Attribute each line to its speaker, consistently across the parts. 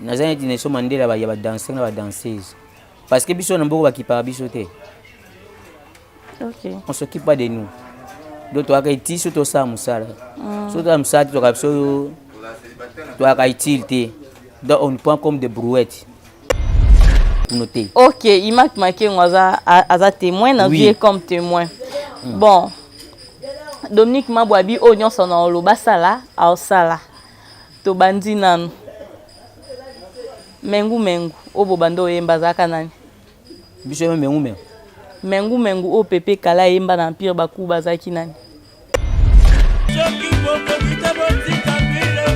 Speaker 1: Naza neti Nelson Mandela ya ba danseur na ba danseuse. Parce que biso na mboko bakipaka biso te.
Speaker 2: Okay.
Speaker 1: On s'occupe pas de nous. Donc toyaka utile so tosala mosala. So tosala mosala te toyaka biso toyaka utile te. Donc on nous prend comme des brouettes. Noté.
Speaker 2: Ok, Imak Makengo aza, aza témoin, na oui. comme témoin. Bon, Dominique Mabwabi oyo nyonso na oloba sala, aosala. Tobandi nanu. Mengu mengu oyo bobanda oyemba azalaka nani?
Speaker 1: Biso yo mengu mengu.
Speaker 2: Mengu mengu oyo Pepe Kala ayemba na Empire Bakuba azalaki nani?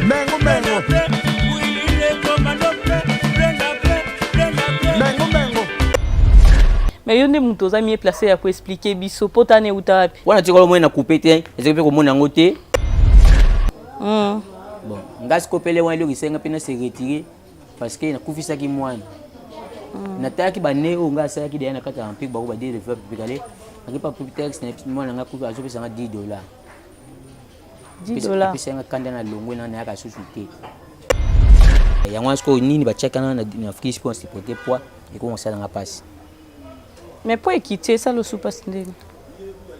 Speaker 3: Mengu mengu. Mengu mengu.
Speaker 2: Mais yo nde moto oza mieux placé ya koexplike biso pota wana euta wapi?
Speaker 1: Wana tikolo moi na coupe te, ezalaki mpe komona yango te. Bon, nga sikopele wana eloko esenga mpe na se retirer parce que nakufisaki mwana. Natalaki bane oyo nga asalaki deya na kati ya empire bako ba développe pikale nakepa texte na mwana nga kufi azopesa nga 10 dollars.
Speaker 2: 10 dollars.
Speaker 1: Apesa nga kanda na longwe na nayaka susu te. Yango wana sikoyo nini batiaka nga na frise mpo na supporter poids ekomi kosala nga mpasi.
Speaker 2: Mais po ekiti esala osu mpasi ndeni?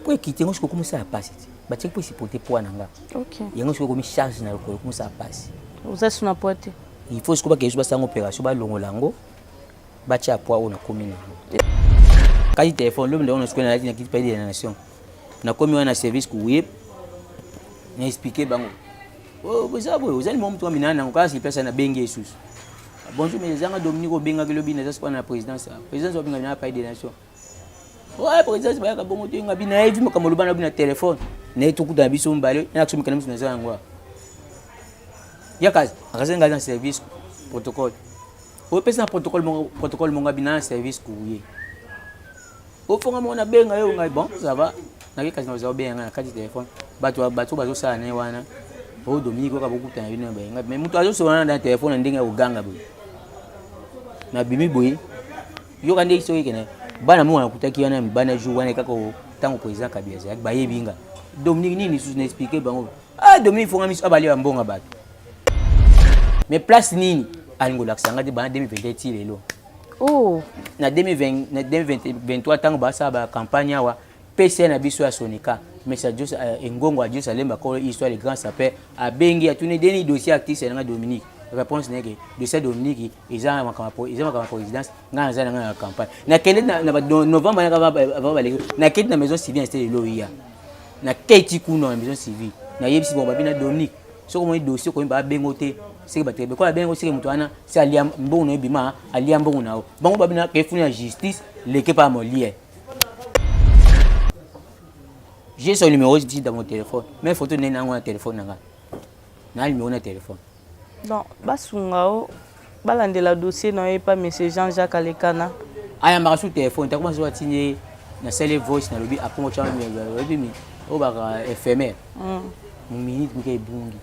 Speaker 1: Po ekiti yango sikoyo ekomi kosala mpasi te. Batiaki mpo supporter poids na nga.
Speaker 2: Okay.
Speaker 1: Yango sikoyo ekomi charge na lokolo ekomi kosala mpasi.
Speaker 2: Oza su na poids te?
Speaker 1: Il faut sikoyo bakende so basala opération balongola yango batia poids oyo nakomi na yango. Kati telefone lobi ndeko na sikoyo nalati na kiti palais de la nation. Nakomi wana na service courrier na expliquer bango. Oh, boza boye ozali mwa moto mina nango kaka sur na bengi lisusu. Bonjour mais ezanga Dominique obengaki lobi naza sikoyo na présidence. Présidence obenga na palais de la nation. Ouais, présidence bayaka bongo te ngabi na yebi makambo loba na bino na telefone. Na ye tokutana biso mibale na biso mikanda miso naza yango. Yaka akasi ngai na service protocole. Opesa na protocole moko protocole moko ngabi na service courrier. Ofonga moko nabenga yo ngai bon ça va. Nake kasi naza obenga ngai na kati telefone. Bato bato bazosala na ye wana. O Dominique oka bokutana bino bayenga. Mais moto azosola na telefone na ndenge ya koganga boye. Nabimi boye. Yoka nde soki kene bana moko nakutaki wana bana jour wana kaka ntango président Kabila azalaki bayebi nga. Dominique nini lisusu na expliquer bango. Ah Dominique fonga miso abali ba mbonga bato. Mais place nini alingi kolakisa nga te bana 2021 ti lelo.
Speaker 2: Oh.
Speaker 1: Na 2020 na 2023 ntango basala ba campagne awa PCA na biso ya Sonika mais Adios Engongo Adios Alemba kolo histoire le grand sapeur abengi atuni deni dossier artiste na nga Dominique réponse na ye dossier Dominique eza makambo eza makambo présidence nga naza na nga na campagne nakende na, na novembre na avant baleki nakende na maison civile na cité lelo iya naketi kuna na maison civile nayebisi bango babi na Dominique soki omoni dossier okomi babengo te seke bato bekola abengo seke moto wana se alia mbongo na yo ebima alia mbongo na yo bango babi na kefuni ya justice leke pa moliere. J'ai son numéro ici dans mon téléphone. Mais photo n'est pas téléphone nanga. Na numéro na téléphone.
Speaker 2: Donc basunga o balandela dossier na ye pa monsieur Jean-Jacques Alekana.
Speaker 1: Ayambaka sur téléphone, ta comment soit signé na sele voice na lobi akongo cha lobi mi o baka éphémère. Minute mike ebungi.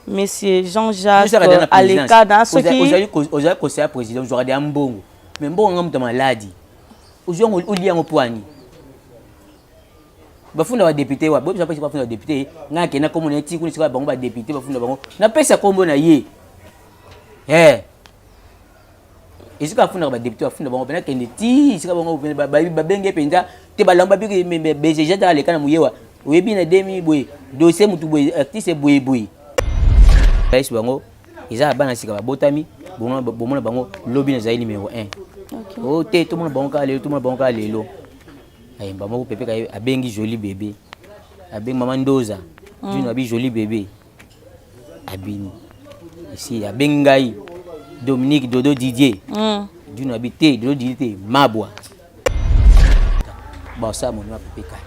Speaker 2: Monsieur Jean-Jacques Alekana soki
Speaker 1: ozali ozali conseiller président ozwaka deya mbongo mais mbongo nga moto ya maladi ozwi yango olia yango mpo ani bafunda badepute wa boyebisa mpesi bafunda badepute ngai akenda nkombo na ye ti kuna esika bango badepute bafunda bango napesa nkombo na ye eh esika afundaka badepute bafunda bango mpena akende ti esika bango babenge mpenza te balamba babiki bcg ta aleka na moyewa oyebi na demi boye dossier motu boye artiste boye boye bayesi bango eza bana sika babotami bomona bango lobi nazali numero 1 o te tomona bango kaka lelo tomona bango kaka lelo ayemba moko pepe kaye abengi joli bébé abengi mama ndoza jino abi joli bébé abini esi abengi ngai Dominique Dodo Didier jino abi te Dodo Didier te mabwa basala monima pepe kale.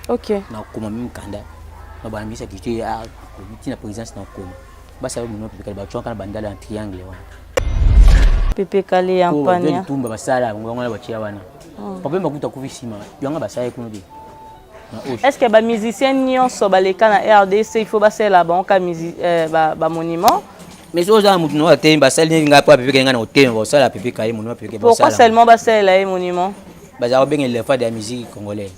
Speaker 2: Ok.
Speaker 1: Nakoma meme kanda na bana misa kite a komi na présidence na koma basala monima pepe kale bachwaka na bandala ya triangle wana.
Speaker 2: Pepe Kale ya mpania.
Speaker 1: Tumba basala bango wana batia wana. Papa makuta kufi sima yanga basala kuno te.
Speaker 2: Est-ce que ba musiciens nyonso baleka na RDC il faut basala bango ka ba monument?
Speaker 1: Mais soki oza na motu na oyo atelemi basali neti ngai mpo apepe ngai na kotelema basala apepe kaye monument apepe.
Speaker 2: Pourquoi seulement basalela ye monument?
Speaker 1: Bazala kobenga l'éléphant de la musique congolaise.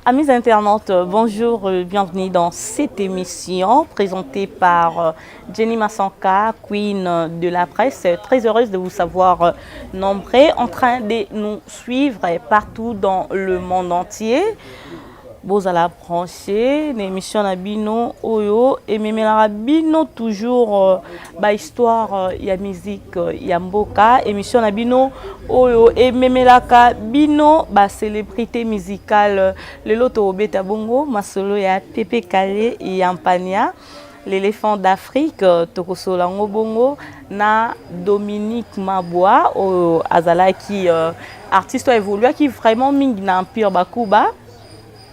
Speaker 2: Amis internautes, bonjour, bienvenue dans cette émission présentée par Jenny Masanka, Queen de la presse. Très heureuse de vous savoir nombreux en train de nous suivre partout dans le monde entier. Bozala branché na émission na bino oyo ememelaka bino toujours bahistoire ya musique ya mboka, émission na bino oyo ememelaka bino bacélébrité musicale. Lelo tobeta bongo masolo ya Pepe Kale Yampania, l'éléphant d'Afrique. Tokosola yango bongo na Dominique Mabwa oyo azalaki artiste oyo évoluaki vraiment mingi na Empire Bakuba.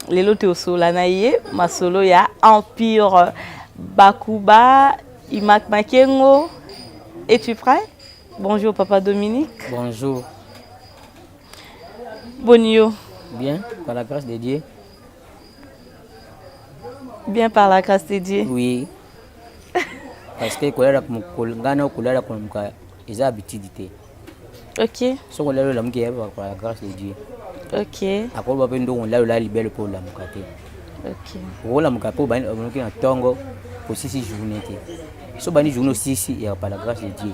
Speaker 2: Lelo tosola na ye masolo ya Empire Bakuba. Imak Makengo, es-tu prêt? Bonjour papa Dominique.
Speaker 1: Bonjour.
Speaker 2: Bonio.
Speaker 1: Bien, par la grâce de Dieu.
Speaker 2: Bien par la grâce de Dieu.
Speaker 1: Oui, parce que kolala, ngai na kolala kolamuka eza habitude te. Soki olala, olamuki, eyeba par la grâce de Dieu. Akoloba mpe ndongo olala, olala libele mpo olamuka te. Okolamuka mpo obanoki na ntongo, osisi journée te. So bandi journée, osisi ya par la grâce de Dieu.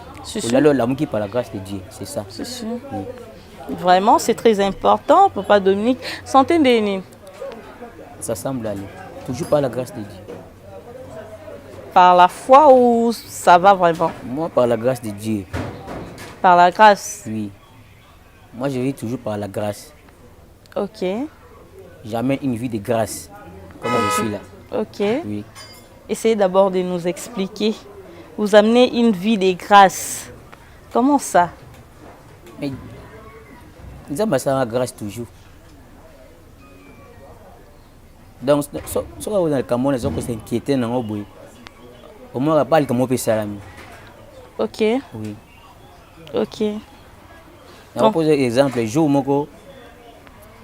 Speaker 1: Olala, olamuki par la grâce de Dieu, c'est ça.
Speaker 2: C'est sûr. Oui. Vraiment, c'est très important, papa Dominique. Santé ndeni?
Speaker 1: Ça semble aller, toujours par la grâce de Dieu.
Speaker 2: Par la foi ou ça va vraiment?
Speaker 1: Moi, par la grâce de Dieu.
Speaker 2: Par la grâce.
Speaker 1: Oui, moi je vis toujours par la grâce. Jamais une vie de grâce comme je suis là. Oui.
Speaker 2: Essayez d'abord de nous expliquer. Vous amenez une vie de grâce. Comment ça?
Speaker 1: Mais Nzambe asalaka grâce toujours. Donc soki oza na likambo wana, eza kos'inquiéter nango boye, omonaka pa likambo mpe esalami. Oui. Nakopose exemple, jour moko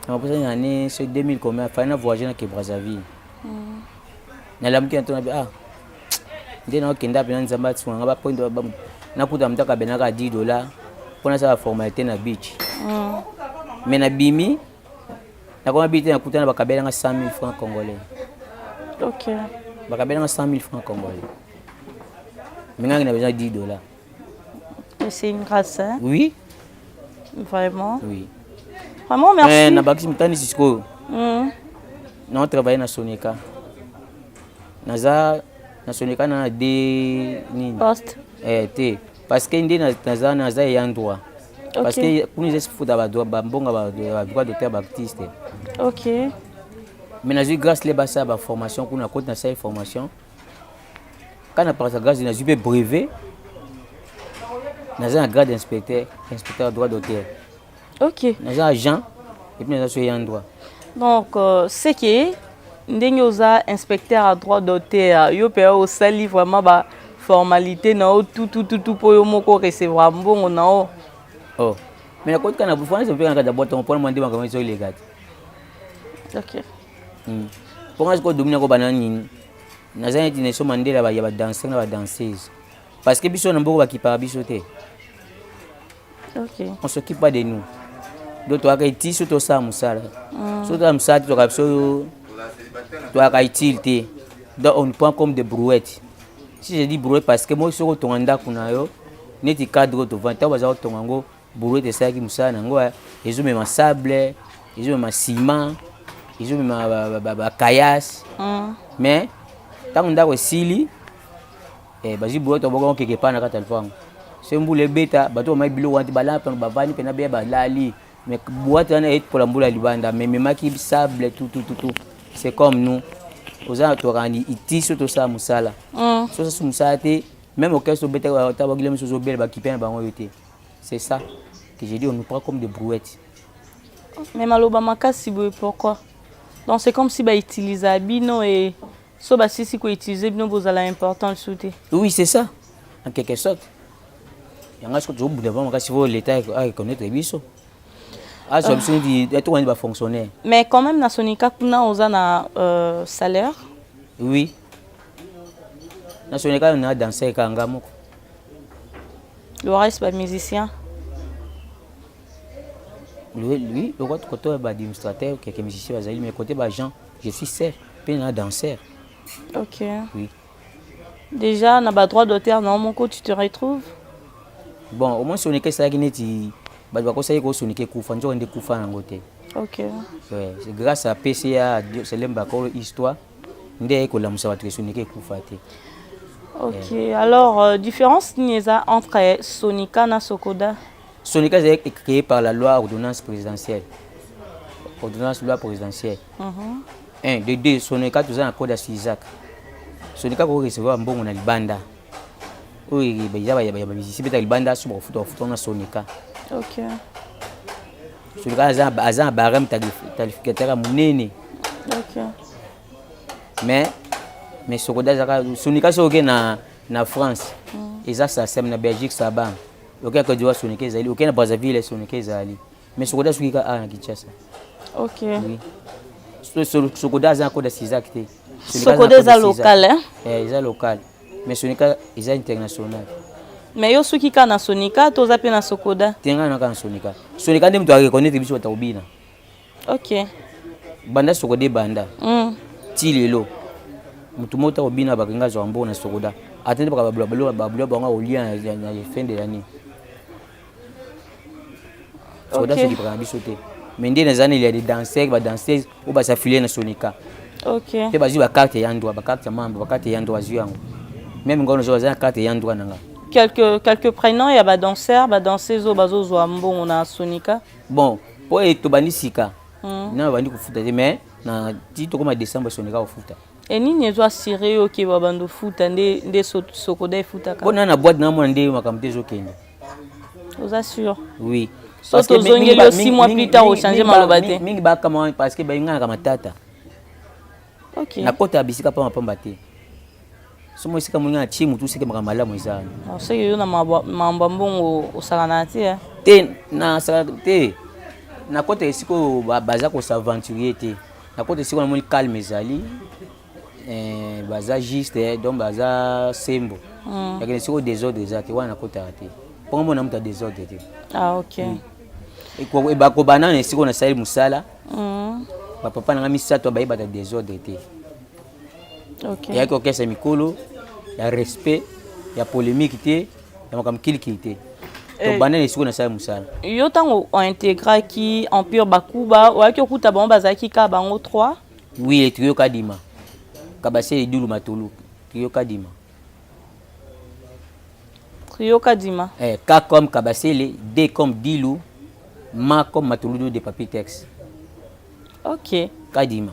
Speaker 1: nakopesa na année so 2000 combien, fallait na voyager na ke Brazzaville. Nalamuki na tona, ah, nde naokenda mpena, Nzambe asunga nga, bapointe nakuta moto akabenaka 10 $ mpo nasala formalité na beach. Mais nabimi, nakoma bi te, nakutana bakabelanga 100 000 francs congolais. Bakabelanga 100 000 francs congolais, mais ngangi na besoin 10 $.
Speaker 2: C'est une grâce, hein?
Speaker 1: Oui.
Speaker 2: Vraiment.
Speaker 1: Oui.
Speaker 2: Vraiment, merci.
Speaker 1: Eh, nabakisi motanisi sikoyo. Naotravaille na Soneca, naza na Soneca na de nini.
Speaker 2: Poste.
Speaker 1: Eh, te, parce que nde naza ayant droit. Parce que kuna eza futa bambongo badroit d'auteur baartiste. Mais nazwi grâce le basala baformation kuna, koti nasali formation ka na parasa grâce, nazwi mpe brevet, naza na grade inspecteur, inspecteur droit d'auteur. Naza agent et puis naza so ayant droit.
Speaker 2: Donc, c'est que ndenge oza inspecteur à droit d'auteur, yo mpe osali vraiment ba formalité na yo tutututu mpo yo moko recevoir mbongo na yo.
Speaker 1: Oh, mais nakoti kaka na fana mpe na kati ya boîte mpona mwa nde makambo ezoleka te. Mponga sikoyo domine akobana nini, naza neti Nelson Mandela ya badanser na badanseuse, parce que biso na mboka bakipaka biso te. On s'occupe pas de nous. Donc toyaka eti so tosala mosala, so tosala mosala te, toyaka biso toyaka utile te. Donc on nous prend comme des brouettes. Si je dis brouette, parce que moi soki otonga ndako na yo neti cadre oyo tovandi, ntango baza kotonga yango, brouette esalaki mosala na yango, ezomema sable, ezomema ciment, ezomema bacaillasse. Mais ntango ndako esili, bazwi brouette, babokango quelque part na kati ya lopango. So mbula ebeta, bato bamai biloko wana te, balala mpena, bavandi mpena beya, balali. Mais boîte wana epola mbula ya libanda, mais ememaki sable, tout tout tout tout. C'est comme nous, oza tokaka iti so tosala mosala. So osasi mosala te, même orchestre obetaka, ata bagile mosusu ozobela, bakipe na bango yo te. C'est ça que j'ai dit, on nous prend comme des brouettes.
Speaker 2: Mais maloba makasi boye, pourquoi? Donc c'est comme si bautiliser bino e so basisi koutiliser bino, bozala important lisusu te.
Speaker 1: Oui, c'est ça, en quelque sorte. Yango soki tozobunda vraiment makasi, faut l'État areconnaître biso, azwa biso neti tokani bafonctionnaire.
Speaker 2: Mais quand même na Soneca kuna oza na salaire?
Speaker 1: Oui, na Soneca na danser kaka nga moko.
Speaker 2: Le reste bamusicien?
Speaker 1: Lui, le côté ba administrateur, quelques musiciens bazali, mais côté ba gens, je suis seul, mpe na danseur.
Speaker 2: Ok.
Speaker 1: Oui.
Speaker 2: Déjà na ba droit d'auteur na moko, tu te retrouves?
Speaker 1: Bon, au moins Sonika esalaki neti bato bakosaki ko Sonika ekufa, nzoka nde ekufa yango te. Ouais, c'est grâce à PCA Selemba Kolo histoire nde aye kolamusa bato ke Sonika ekufa te.
Speaker 2: Ok, alors différence nini eza entre Sonika na Sokoda?
Speaker 1: Sonika ezali créé par la loi, ordonnance présidentielle, ordonnance, loi présidentielle. Un de deux, Sonika toza na code ya CISAC. Sonika ko recevoir mbongo na libanda oyo eza ya bamusicien beta libanda, so bakofuta, bafuta na Sonika. Sonika aza na barème tarificateur ya monene. Mais Sokoda ezaka Sonika. Soki oke na France, eza SACEM, na Belgique SABAM, oke na Côte d'Ivoire, Sonika ezali, oke na Brazzaville, Sonika ezali, mais Sokoda soki ka a na Kinshasa. Oui. Sokoda aza na code ya CISAC te.
Speaker 2: Sokoda eza local, hein?
Speaker 1: Eh, eza local, mais Sonika eza international.
Speaker 2: Mais yo soki kaka na Sonika to oza mpe na Sokoda?
Speaker 1: Te, ngai naka na Sonika. Sonika nde moto areconnaître biso bato kobina. Banda Sokoda ebanda ti lelo, motu moko ta kobina bakenga azwaka mbongo na Sokoda, ata nde baka babula bango akolia na fin de l'année. Sokoda sokipaka na biso te, mais nde naza na il y a des danseurs, badanseuse oyo bas'affilier na Sonika mpe bazwi bacarte ya droit, bacarte ya membre, bacarte ya droit, bazwi yango. Même ngai nazo baza na carte ya droit na nga.
Speaker 2: Quelques prénoms ya badanseur, badanseuse oyo bazozwa mbongo na Sonika?
Speaker 1: Bon, mpo e tobandi sika na babandi kofuta te, mais na ti tokóma décembre, Sonika kofuta.
Speaker 2: E nini ezo assurer yo ke babanda ofuta nde Sokoda efutaka?
Speaker 1: Mpo na boîte namona nde makambo te ezokende.
Speaker 2: Oza sûr?
Speaker 1: Oui.
Speaker 2: So tozongeli yo 6 mois plus tard, ochange maloba te?
Speaker 1: Mingi bakama parce que bayinganaka matata. Nakota bisika pamba pamba te. Somo esika moninga na tie motu, seke makambo malamu eza wana.
Speaker 2: Soki yo na mambo ya mbongo osakana te?
Speaker 1: Te, nasaka te. Nakota esika oyo baza kos'aventurer te. Nakota esika namoni calme ezali, baza juste, donc baza sembo. Yakende esika oyo désordre eza te, wana nakotaka te, mponga mona moto ya désordre te.
Speaker 2: Ah, ok.
Speaker 1: Bakobana na esika oyo nasali mosala, bapapa na nga misato bayebaka désordre te. Eyaki orchestre ya mikolo, ya respect, ya polémique te, ya makambo kilikili te. Tobanda na esika nasali mosala.
Speaker 2: Yo ntango ointégraki Empire Bakuba, oyaki okuta bango bazalaki kaka bango 3?
Speaker 1: Oui, trio Kadima, Kabasele, Dulu, Matolu, trio Kadima.
Speaker 2: Trio Kadima.
Speaker 1: Eh, K comme Kabasele, D comme Dilu, Ma comme Matoludo de Papi Tex. Kadima.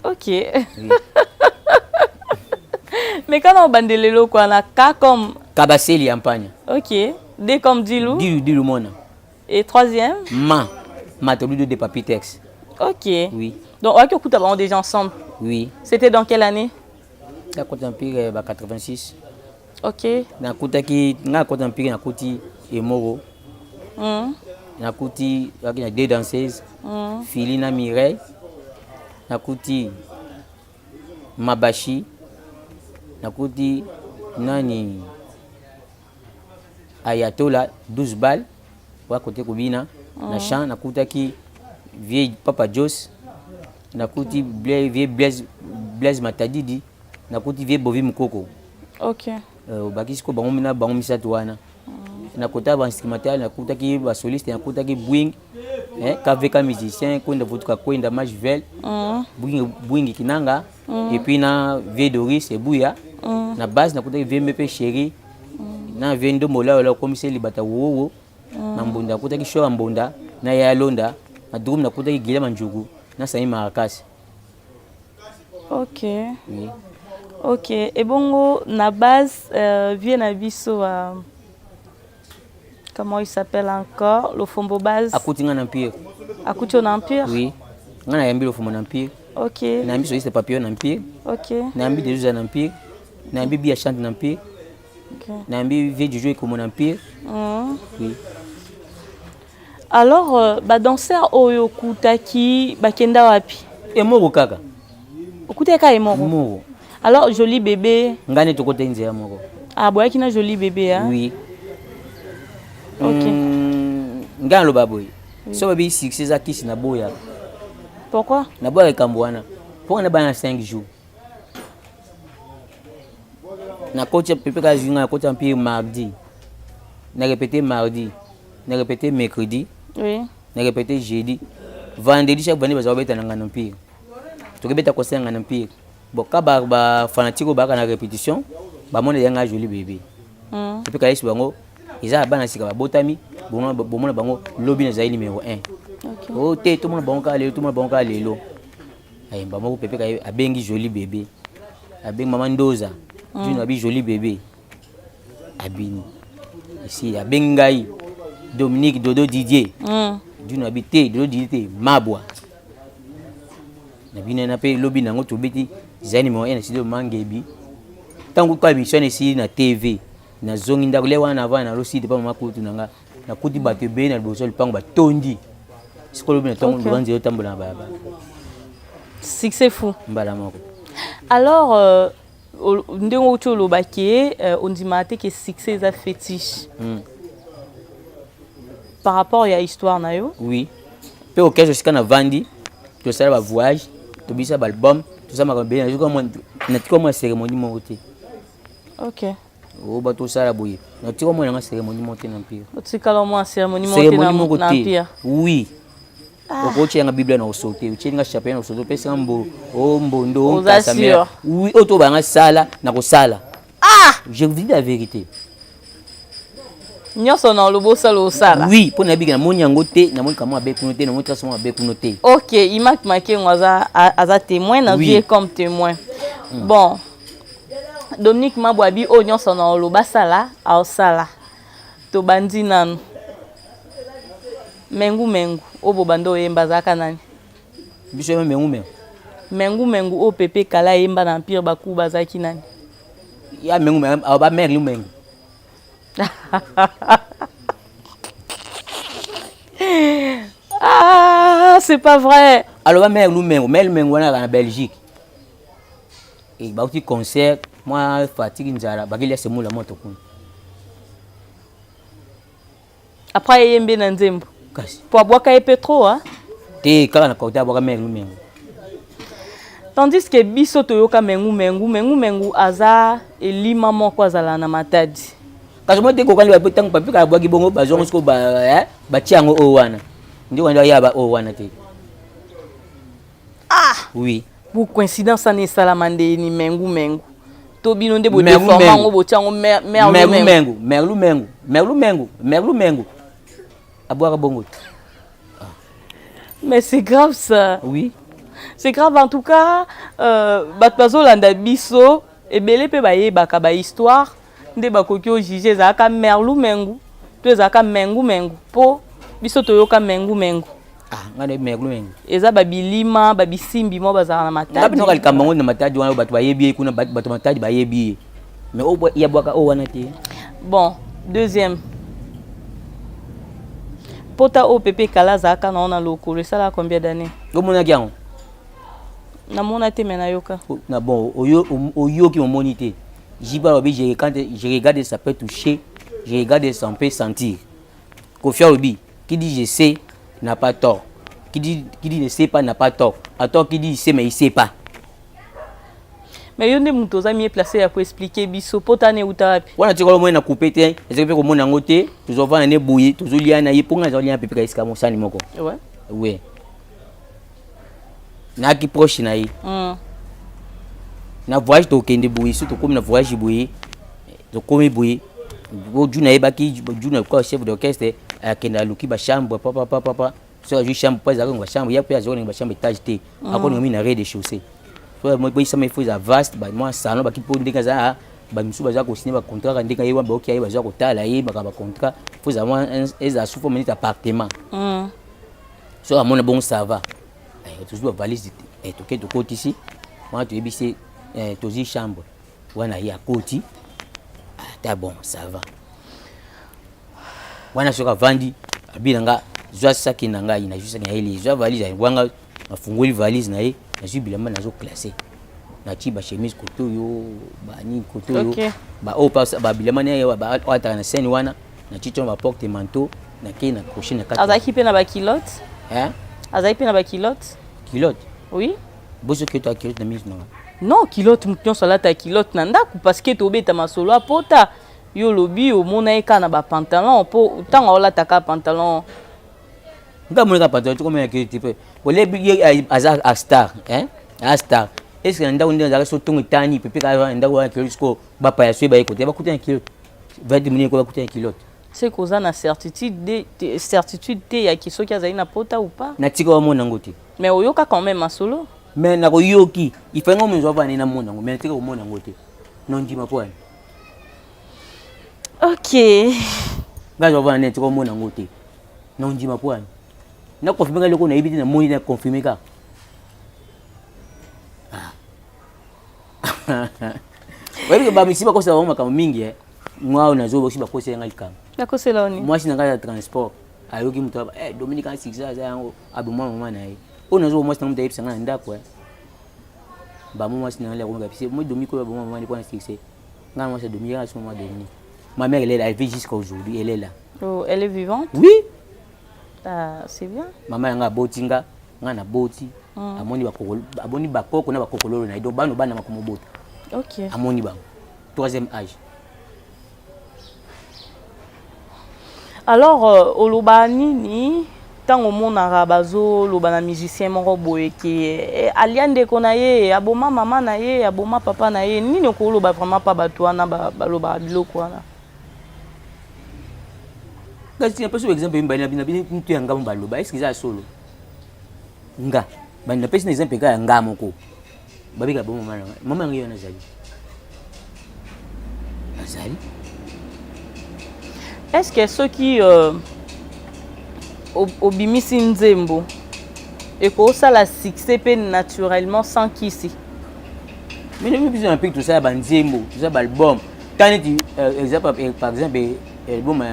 Speaker 2: Ok. Oui. Mais kana obandela eloko wana, K comme?
Speaker 1: Kabasele ya Mpanya.
Speaker 2: Ok, D comme Dilu?
Speaker 1: Dilu, Dilu Mona.
Speaker 2: Et troisième?
Speaker 1: Ma Matoludo de Papi Tex. Oui.
Speaker 2: Donc oyaki okuta bango déjà ensemble?
Speaker 1: Oui.
Speaker 2: C'était dans quelle année?
Speaker 1: Nakota Empire ba 86. Nakutaki, nga nakota Empire, nakuti Emoro. Nakuti yaki na deux danseuses, Fili na Mireille. Nakuti Mabashi, nakuti nani, Ayatola 12 balles wa kote kobina na champ. Nakutaki vieux Papa Jos, nakuti vieux Blaise Matadidi, nakuti vieux Bovi Mokoko. Obakisi ko bango na bango misato wana. Na kota bainstrumental, nakutaki basoliste, nakutaki Bwing, KVK musicien, Kwenda Vutuka, Kwenda Majvel, Bwingi Kinanga, et puis na vieux Doris Ebuya. Na base, nakutaki vieux Mpepe Chéri na vieux Ndombola ola okomisi Libata Wowo. Na mbunda, nakutaki Shora Mbonda na Yaya Londa. Na drum, nakutaki Guilherme Njugu na Sami Marakas. Oui.
Speaker 2: Ok, ebongo na base, vieux na biso, comment il s'appelle encore, Lofombo base?
Speaker 1: Akuti nga na Empire.
Speaker 2: Akuti na Empire?
Speaker 1: Oui, nga nayambi Lofombo na Empire. Nayambi soliste Papillon na Empire. Nayambi Dezuza na Empire, nayambi Bia Chante na Empire. Nayambi vieux Juju Ekomo na Empire. Oui.
Speaker 2: Alors badanseur oyo okutaki bakenda wapi?
Speaker 1: Emoko kaka.
Speaker 2: Okutaki kaka Emoko?
Speaker 1: Moko.
Speaker 2: Alors Joli Bébé?
Speaker 1: Ngai nde tokota nzela moko.
Speaker 2: Ah, boyaki na Joli Bébé, hein?
Speaker 1: Oui.
Speaker 2: Ok.
Speaker 1: Ngai naloba boye. So babi succès eza kisi na boya.
Speaker 2: Pourquoi?
Speaker 1: Na boya likambo wana. Mpo na bana 5 jours. Nakoti pepe kaka zwi ngai nakoti empire mardi. Na répété mardi, na répété mercredi.
Speaker 2: Oui.
Speaker 1: Na répété jeudi. Vendredi chaque vendredi bazala kobeta na ngana empire. Tokobeta concert ngana empire. Bon ka ba ba fanatique oyo bayaka na répétition bamona ya ngai joli bébé. Pepe kayesi bango eza ya bana sika babotami bomona bango lobi nazali numéro 1.
Speaker 2: Okay.
Speaker 1: Oh te tomona bango kaka lelo, tomona bango kaka lelo. Ayemba moko pepe kaye abengi joli bébé. Abengi mama Ndoza. Junior abi joli bébé. Abini. Ici abengi ngai Dominique Dodo Didier. Junior abi te Dodo Didier te Mabwa. Na bino na pe lobi nango tobeti zali numéro 1 na studio Mangebi. Tango kwa émission esili na TV nazongi ndako le wana avant na losite pa mama kutu na nga nakuti bato ebele na liboso ya lupango batondi sikoyo lobi na ntongo
Speaker 2: Ok.
Speaker 1: luka nzela otambola na balabala
Speaker 2: Succès fou.
Speaker 1: Mbala moko.
Speaker 2: Alors ndenge outi olobaki ondimaka te ke succès eza fétiche. Par rapport ya histoire na yo.
Speaker 1: Oui. Mpe orchestre esika navandi tosala ba voyage, tobisa ba album, tosala makambo ebele, natika mwa cérémonie moko te.
Speaker 2: Ok.
Speaker 1: Oyo bato osala boye natika mwa nanga cérémonie moko te na empire.
Speaker 2: Otikala mwa cérémonie moko te
Speaker 1: Cérémonie moko
Speaker 2: na
Speaker 1: te.
Speaker 2: empire.
Speaker 1: Oui. Okotianga Bible na osote, otielinga chapelet na osote, opesinga mbo o mbondo o
Speaker 2: Oza
Speaker 1: nkasamela.
Speaker 2: sûr?
Speaker 1: Oui, oyo tobanga sala na kosala.
Speaker 2: Ah!
Speaker 1: Je vous dis la vérité.
Speaker 2: Nyonso na oloba osala osala.
Speaker 1: Oui, mpo nayebiki namoni yango te, namoni kamwa mabe kuno te, namoni trace mwa mabe kuno te.
Speaker 2: Ok, Imak Makengo aza témoin, na
Speaker 1: Oui.
Speaker 2: vie comme témoin. Bon, Dominique Mabwabi oyo nyonso na oloba sala, aosala. Tobandi nanu. Mengu mengu, oyo bobanda oyemba azalaka nani?
Speaker 1: Biso yemba mengu mengu.
Speaker 2: Mengu mengu oyo Pepe Kala ayemba na Empire Bakuba bazalaki nani?
Speaker 1: Ya mengu mengu, awa ba mère mengu.
Speaker 2: Ah, c'est pas vrai.
Speaker 1: Alors ba mère lumengu, mère lumengu wana na Belgique. Et bauti concert, moi fatigue nzala, bakelia semoula moto kuna.
Speaker 2: Après yembe na nzembo.
Speaker 1: Kasi.
Speaker 2: Po abwaka ye pe trop, hein?
Speaker 1: Te kaka na kota abwaka mère lumengu.
Speaker 2: Tandis que biso toyoka mengu mengu, mengu mengu aza elima moko azala na Matadi.
Speaker 1: Kasi moi te kokani ba tango papi kala bwaki bongo bazongo siko ba, hein, ba tia yango oyo wana. Ndi wana ya ba oyo wana te.
Speaker 2: Ah!
Speaker 1: Oui.
Speaker 2: Bu coïncidence ane esalama nde ni mengu mengu. To bino nde bo
Speaker 1: Mengu,
Speaker 2: déformer
Speaker 1: mengu.
Speaker 2: yango, botia yango mer
Speaker 1: Mengu,
Speaker 2: mengu.
Speaker 1: mengu, merlu mengu, merlu mengu, merlu mengu. Abwaka bongo.
Speaker 2: Mais c'est grave ça.
Speaker 1: Oui.
Speaker 2: C'est grave en tout cas, bato bazolanda biso ebele pe bayebaka ba histoire nde bakoki o juger ezalaka merlu mengu to ezalaka mengu mengu po biso toyoka mengu mengu.
Speaker 1: Ah, nga na merlu mengu.
Speaker 2: Eza ba bilima, ba bisimbi mo bazala na Matadi.
Speaker 1: Nga bino likambo ngo na Matadi wana bato bayebi ye kuna, bato Matadi bayebi ye. Mais oyo ya bwaka oyo wana te.
Speaker 2: Bon, deuxième. Pota oyo Pepe Kala azalaka na wana lokolo esalaka combien d'années?
Speaker 1: Omonaki yango?
Speaker 2: Namona te mais nayoka.
Speaker 1: O, na bon, oyo, oyoki omoni te. Jiba alobi, je regarde, je regarde ça peut toucher, je regarde ça peut sentir. Kofi alobi, qui dit je sais n'a pas tort. Qui dit ne sait pas n'a pas tort. À tort qui dit il sait mais il sait pas.
Speaker 2: Mais yo nde moto oza mieux placé ya ko expliquer biso pota ne uta wapi?
Speaker 1: Wana tikolo moyen na couper te, ezali pe komona yango te, tozovanda ne boye, tozolia na ye, mpo nga nazolia na pepe esika mosani moko.
Speaker 2: Ouais.
Speaker 1: Ouais. Naki proche na ye. Na voyage tokende boye, so tokomi na voyage boye, tokomi boye. Bo Juna yebaki, Juna kwa chef d'orchestre, akende aluki ba chambre, papa, papa, papa. So azwi chambre, po azalaki ba chambre, ya pe azalaki ba chambre étage te. Akoni mi na rez-de-chaussée. Faut moi boyisa mais faut za vaste, ba moi salon ba ki po ndenge za ba misu baza ko signer ba contrat ka ndenge ye wa ba oki ye baza ko tala ye ba ba contrat. Faut za moi eza sous forme d'appartement. So amona bon ça va. Eh, toujours ba valise eh, toke tokoti ici. Moi to yebisi eh, tozi chambre. Wana ye akoti. Ah, ta bon ça va. Wana soka vandi abina nga zwa saki na ngai na zwa saki na ye, zwa valise ya wanga nafungoli valise na ye, nazwi bilamba nazo classer. Natie ba chemise koto yo, ba nini koto yo.
Speaker 2: Ok.
Speaker 1: Ba oyo pa ba bilamba na ye, ba oyo ataka na scène wana, natie tongo ba porte manteau, Nakei na crochet na kati.
Speaker 2: Azalaki mpe na baculotte?
Speaker 1: Hein?
Speaker 2: Azalaki mpe na baculotte?
Speaker 1: Culotte?
Speaker 2: Oui.
Speaker 1: Boso culotte, culotte na miso nanga.
Speaker 2: Non, culotte, moto nyonso alata culotte na ndako, parce que tobeta masolo apota. Yo olobi omona ye kaka na bapantalon, mpo ntango aolataka pantalon.
Speaker 1: Nga monaka pantalon te, komona culotte te. Mpe olebi ye aza a star, hein, a star. Est ce que na ndako nde azalaka so ntongo etani pepe kaka na ndako wana culotte? Sikoyo bapaya so baye kote, bakuta na culotte vadi monene ko, bakuta na culotte.
Speaker 2: C'est koza na certitude de, te, certitude te yaki soki azali na pota ou pas.
Speaker 1: Natika wamona yango te.
Speaker 2: Mais oyoka quand même masolo.
Speaker 1: Mais nakoyoki ifai ngo mozo avana namona yango, mais natika komona yango te, nondima po ani.
Speaker 2: Ok.
Speaker 1: Ngai azwa vana, natika komona yango te, nondima po ani na confirme ka eloko nayebi te, namoni na confirme kaka. Oyebi bamisi bakosela bango makambo mingi. Mwa oyo nazo bosi bakosela ngai likambo.
Speaker 2: Bakosela oni?
Speaker 1: Mwasi na ngai ya transport ayoki moto, eh, Dominique a succès aza yango, aboma mama na ye. Oyo nazo mwasi na moto ayebisa ngai na ndako, bamo mwasi na ngai akomaka bise moi Dominique oyo aboma mama ni mpona succès. Ngai mwasi ya Dominique, ngai mama Dominique. Ma mère, elle est là, elle vit jusqu'à aujourd'hui, elle est là.
Speaker 2: Oh, elle est vivante?
Speaker 1: Oui.
Speaker 2: Ah, c'est bien.
Speaker 1: Mama yanga aboti nga, nga naboti. Amoni bakoko, amoni bakoko na bakokololo na ye, donc bana bana makomobota. Amoni bango troisième âge.
Speaker 2: Alors oloba nini ntango omonaka bazoloba na musicien moko boye ke eh, alia ndeko na ye, aboma mama na ye, aboma papa na ye? Nini okoloba vraiment pa bato wana balobaka biloko wana?
Speaker 1: Kasi napesi exemple mibale na bino mutu ya ngambo baloba, est ce que eza ya solo? Nga napesi na exemple kaka ya nga moko. Babika bo mama na ngai, mama yango ye wana azali, azali.
Speaker 2: Est ce que soki obimisi nzembo, ekosala succès mpe naturellement sans kisi?
Speaker 1: Mais biso na mpiki tosala banzembo, tosala baalbum ta neti exemple, par exemple album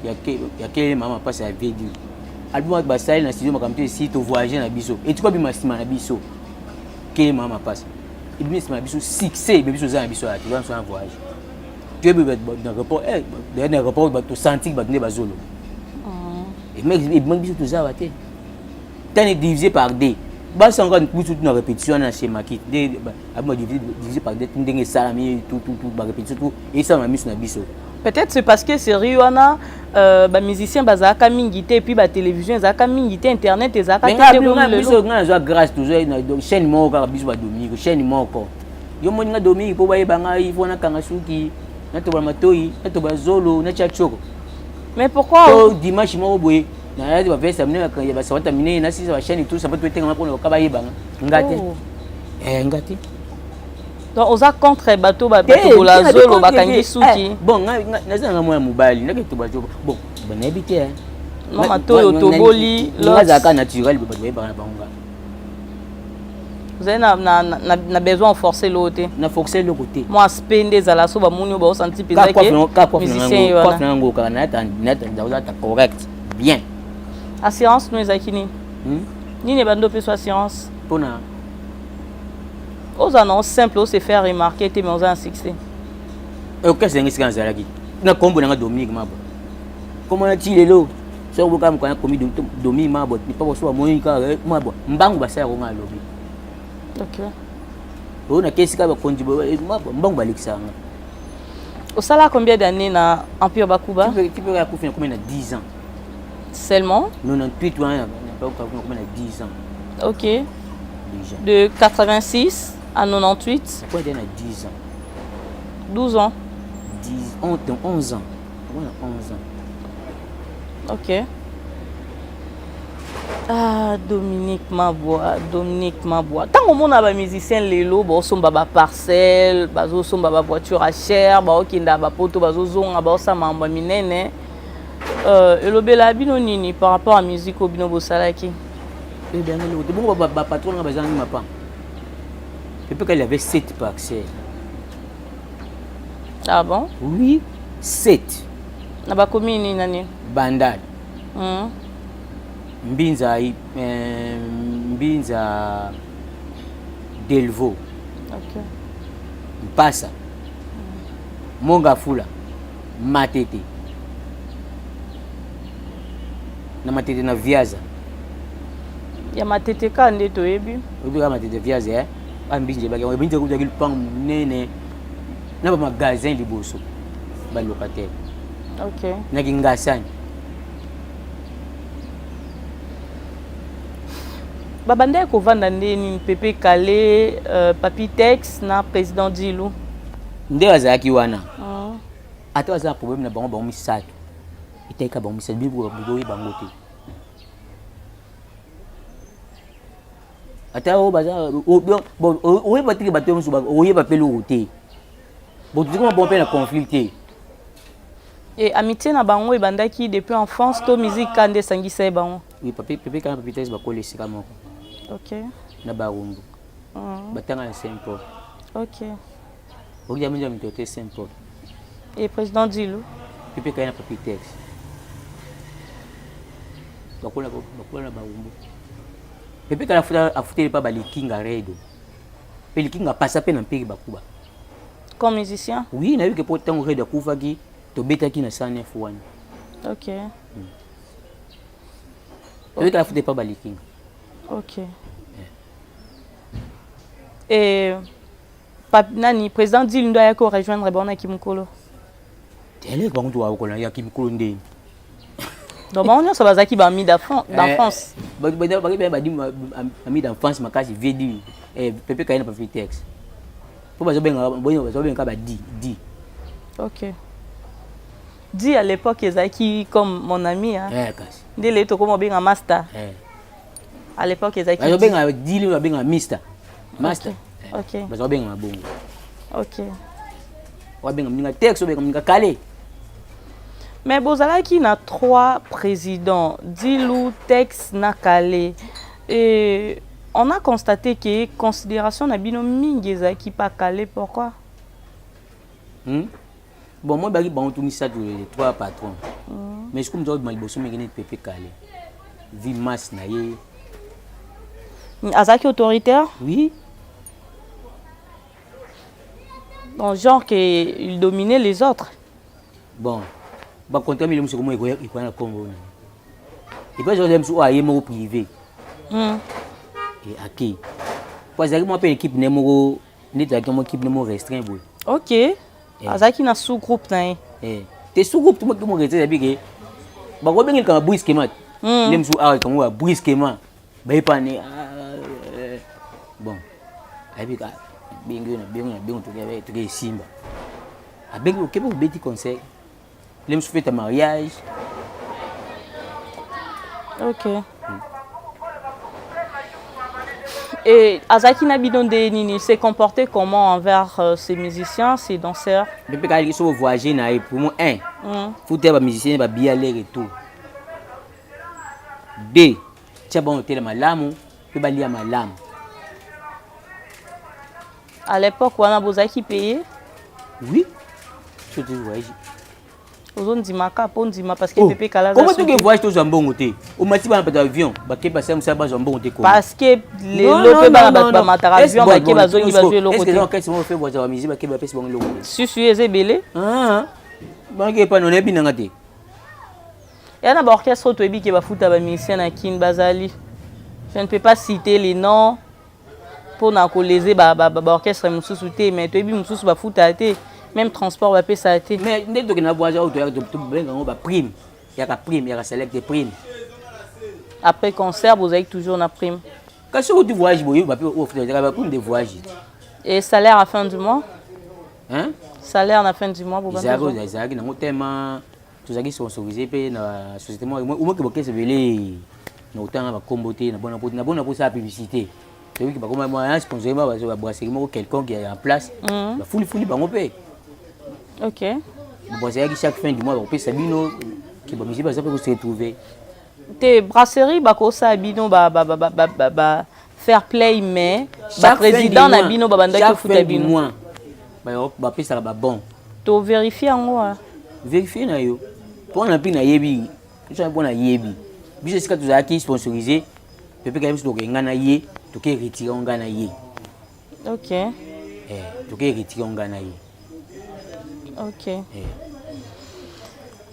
Speaker 1: ya Kelele Mama Mpasi ya Vedi, album bato basali na studio, makambo te esi tovoyage na biso, etika bima nsima na biso. Kelele Mama Mapasi ebimi nsima na biso, succès ebe biso oza na biso ya toza biso na voyage, toyebi na aéroport, na aéroport tosentir bato nde bazoloba ebimaki, biso tozawa te. Tani divisé par deux, basanga biso tu na répétition wana na schémaki nde abima divisé par deux, ndenge esalami tout barépétition tout esalama miso na biso.
Speaker 2: Peut-être c'est parce que série wana bamusicien bazalaka mingi te, et puis batélévision ezalaka mingi te, internet ezalaka
Speaker 1: te. Biso nga nazwa grâce, tozwa chaîne moko kaka, biso badominique, chaîne moko. Yo moni nga Dominique, mpo bayeba ngai fo nakanga suki, natobola matoi, natobola zolo, natya tioko.
Speaker 2: Mais pourquoi?
Speaker 1: To dimanche moko boye nayati baveste minene ya basawata minene, nasisa bachaîne tout sapato etengama mpona baka bayebanga nga te. Nga te.
Speaker 2: Donc oza contre bato batobola zolo, bakangi suki?
Speaker 1: Bon, naza nanga mwana mobali, ndenge tobola zolo, bon, nayebi te.
Speaker 2: Mwa matoi otoboli.
Speaker 1: Nga azalaka naturel, bato bayebaka na bango nga.
Speaker 2: Ozali na besoin force eloko te?
Speaker 1: Na force eloko te.
Speaker 2: Mwa aspect nde ezala so bamoni oyo baosanti mpenza ke musicien ye wana.
Speaker 1: Yango kaka nayata correct, bien.
Speaker 2: Assurance no ezalaki nini? Nini ebandi opesa assurance?
Speaker 1: Mpona?
Speaker 2: Ozala nango simple, ose faire remarquer te, mais oza na succès.
Speaker 1: Orchestre yango esika nazalaki na kombo nanga Dominique Mabo, kombo na ti lelo. Soki boka mokana komi Dominique Mabo, pa boso bamoni kaka Mabo, mbangu basalaka ngo alobi. Oyo nake esika bakonzi mbangu balekisaka nga.
Speaker 2: Osala combien d'années na Empire Bakuba?
Speaker 1: Tipe akufi nakomi na 10 ans.
Speaker 2: Seulement?
Speaker 1: 98 wana nakomi na 10 ans.
Speaker 2: Ok.
Speaker 1: Déjà.
Speaker 2: De 86 à 98.
Speaker 1: Nakomi na 10 ans.
Speaker 2: 12 ans.
Speaker 1: 10, 11 ans. Nakomi na 11 ans.
Speaker 2: Ok. Ah, Dominique Mabwa, Dominique Mabwa. Ntango omona bamusicien lelo baosomba baparcelle, bazosomba bavoiture à cher, baokenda bapoto, bazozonga, baosala makambo ya minene, elobela bino nini par rapport à musique oyo bino bosalaki?
Speaker 1: Eloko te. Bongo bapatron nanga bazangi mapa Pepe il avait sept parcelles.
Speaker 2: Ah bon?
Speaker 1: Oui, sept.
Speaker 2: Na bakomi nini na nini?
Speaker 1: Bandal, Mbinza, Mbinza, Delvaux, Mpasa, Mongafula, Matete. Na Matete na Viaza.
Speaker 2: Ya Matete ka nde toyebi.
Speaker 1: Oyebi kaka Matete Viaza eh? Ba mbinje baki yango mbinje kutaki lupango monene na ba magasin liboso ba locataire.
Speaker 2: Okay.
Speaker 1: Na Kingasani.
Speaker 2: Babandaki kovanda nde nini Pepe Kale, Papy Tex na président Dilu.
Speaker 1: Nde bazalaki wana. Ata baza na problème na bango bango misato. Etali kaka bango misato bino bokoyeba bango te. Ata oyo baza oyeba te bato mosusu oyeba mpe eloko te. Bon tozokoma bango mpe na conflit te.
Speaker 2: Et amitié na bango ebandaki depuis enfance to musique ka nde esangisa ye bango?
Speaker 1: Oui, papi, Pepe Kale na Papy Tex bakola esika moko.
Speaker 2: Ok.
Speaker 1: Na Barumbu. Batanga na Saint Paul.
Speaker 2: Ok.
Speaker 1: Oki ya mingi ya mitote Saint Paul.
Speaker 2: Et président Dilu?
Speaker 1: Pepe Kale na Papy Tex. Bakola bakola na Barumbu. Pepe Kale afuteli pa balikinga redo. Pe likinga pasa pe na mpiki bakuba.
Speaker 2: Comme musicien?
Speaker 1: Oui, nayebi ke po ntango redo akufaki tobetaki na 109 wana.
Speaker 2: Ok.
Speaker 1: Pepe Kale afuteli pa balikinga.
Speaker 2: Ok. Et pap, nani président Dilu ndo ayaki rejoindre bango na Kimukolo?
Speaker 1: Tele bango to bakola ya Kimukolo ndeni.
Speaker 2: Donc bango nyonso bazalaki ba amis d'enfance.
Speaker 1: Baki ba amis d'enfance makasi vieux Dilu. Pepe Kale na Papy Tex. Po bazobenga bazobenga ba di di.
Speaker 2: Ok. Di à l'époque ezalaki comme mon ami hein.
Speaker 1: Eh kasi.
Speaker 2: Ndele tokoma benga master.
Speaker 1: Eh.
Speaker 2: À l'époque ezalaki
Speaker 1: bazobenga Dilu babenga mister. Master.
Speaker 2: Ok.
Speaker 1: Bazobenga bongo.
Speaker 2: Ok.
Speaker 1: Wabenga mninga Tex, obenga mninga Kale.
Speaker 2: Mais bozalaki na 3 présidents, Dilu, Tex na Kale. Et on a constaté que considération na bino mingi ezalaki pa Kale, pourquoi?
Speaker 1: Bon, moi baki bango tout misato les 3 patrons. Mais comme toi liboso mingi ni Pepe Kale. Vie masse na ye.
Speaker 2: Azalaki autoritaire?
Speaker 1: Oui.
Speaker 2: Dans genre que il dominait les autres.
Speaker 1: Bon, ba contrat mille musu komo ekoya ekoya na Congo na. Et puis j'aime so aye moko privé. Et aki. Po azalaki mwa pe équipe ne moko neti azalaki mwa équipe ne moko restreint boye.
Speaker 2: Ok. Azalaki na sous-groupe na ye.
Speaker 1: Te sous-groupe to moko restreint yabi ke bakobengeli kaka brusquement. Ne musu awa kango ba brusquement. Ba ne bon. Ayebi ka bengi na bengi na bengi toke toke simba. Abengi okepe obeti conseil. Le musu fait mariage.
Speaker 2: Ok. Et azalaki na bino nde nini, s'est comporté comment envers ses musiciens, ses danseurs?
Speaker 1: Pepe Kale so voyager na ye pour moi un. Faut ba musiciens ba billet aller retour. 2 tia bango hôtel malamu pe balia malamu.
Speaker 2: À l'époque wana bozalaki payé?
Speaker 1: Oui. Surtout voyage.
Speaker 2: Ozondimaka po ndima parce que Pepe Kale aza
Speaker 1: Comment toke voyage tozwa mbongo te? Omati bana bato avion, bake basala mosala bazwa mbongo te comment?
Speaker 2: Parce que lelo pe bana bato bamataka avion, bake bazongi bazwi eloko te.
Speaker 1: Est-ce que orchestre moko fe voyage ba musique bake bapesi bango eloko te?
Speaker 2: Si si eza ebele.
Speaker 1: Ah. Banke pa non ebi nanga te.
Speaker 2: Ya na ba orchestre oyo toyebi ke bafuta ba musiciens na Kin bazali. Je ne peux pas citer les noms pour na koléser ba ba ba orchestre mosusu te, mais toyebi mosusu bafuta te, même transport bapesa te.
Speaker 1: Mais nde tokende na voyage oyo toyaka tobenga yango ba prime, yaka prime, yaka salaire te prime.
Speaker 2: Après concert bozalaki toujours na prime.
Speaker 1: Kasi soki oti voyage boye ba pe oyo futa yaka ba prime de voyage.
Speaker 2: Et salaire à fin du mois?
Speaker 1: Hein?
Speaker 2: Salaire na fin du mois bobanda.
Speaker 1: Ezalaki ezalaki nango tellement tozalaki sponsorisé pe na société moko omoki bokese ebele na kotanga bakombo te na bona po na bona kosala publicité. Toyebi bakoma mwa sponsorisé mwa ba brasserie moko quelconque ya en place. Ba fuli fuli bango pe.
Speaker 2: Ok.
Speaker 1: Brasserie chaque fin du mois bakopesa bino ki ba musique baza pe ko se retrouver.
Speaker 2: Te brasserie bakosala bino ba ba ba ba ba ba fair play mais ba président na bino ba bandaki kofuta bino.
Speaker 1: Ba bapesaka ba bon.
Speaker 2: To vérifier yango ah.
Speaker 1: Vérifier na yo. Pona mpe nayebi, biso pona yebi. Biso esika tozalaki sponsorisé, Pepe Kale biso toke nga na ye, toke retirer nga na ye.
Speaker 2: Ok.
Speaker 1: Toke retirer nga na ye.
Speaker 2: Ok.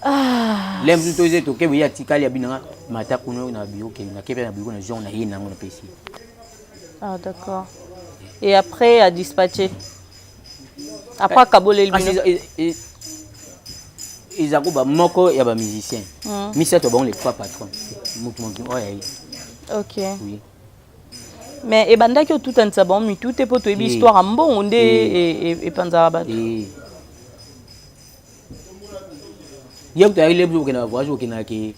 Speaker 1: Ah. Le mosusu toze toke boye atikali abi nanga mata kuna na bureau ke na kepe na bureau na zone na ye nango na pesi.
Speaker 2: Ah d'accord. Et après à dispatcher. Après akaboleli bino.
Speaker 1: Eza ko ba moko ya ba musiciens. Misato bango les trois patrons. Mutu mutu oyo ya ye.
Speaker 2: OK.
Speaker 1: Oui.
Speaker 2: Mais ebandaki otutanisa bango mitu te mpo toyebi histoire ya mbongo nde epanzaka bato.
Speaker 1: Ye kutu ayaki lebi okenda voyage okendaka ke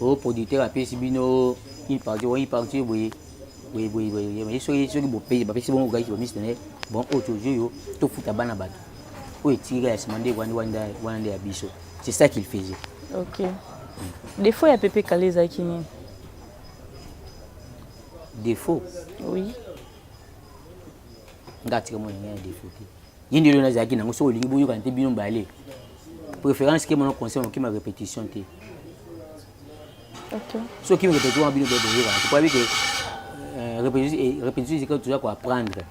Speaker 1: o producteur apesi bino une partie une partie boye boye boye boye soki soki bopesi bapesi bongo okaki bamisi na ye bon oyo tozwi oyo tofuta bana bato oyo etikika ya nsima nde wana nde ya biso. C'est ça qu'il faisait.
Speaker 2: Ok. Défaut ya Pepe Kale ezalaki nini?
Speaker 1: Défaut?
Speaker 2: Oui.
Speaker 1: Nga atika mwana ngai ya défaut te. Ye nde nazalaki nango soki olingi boyokana te bino mbale. Préférence ke mona conseil okima répétition te.
Speaker 2: Ok.
Speaker 1: Soki okimi répétition wana bino be boyokana te. Po ayebi ke répétition esika toza ko apprendre.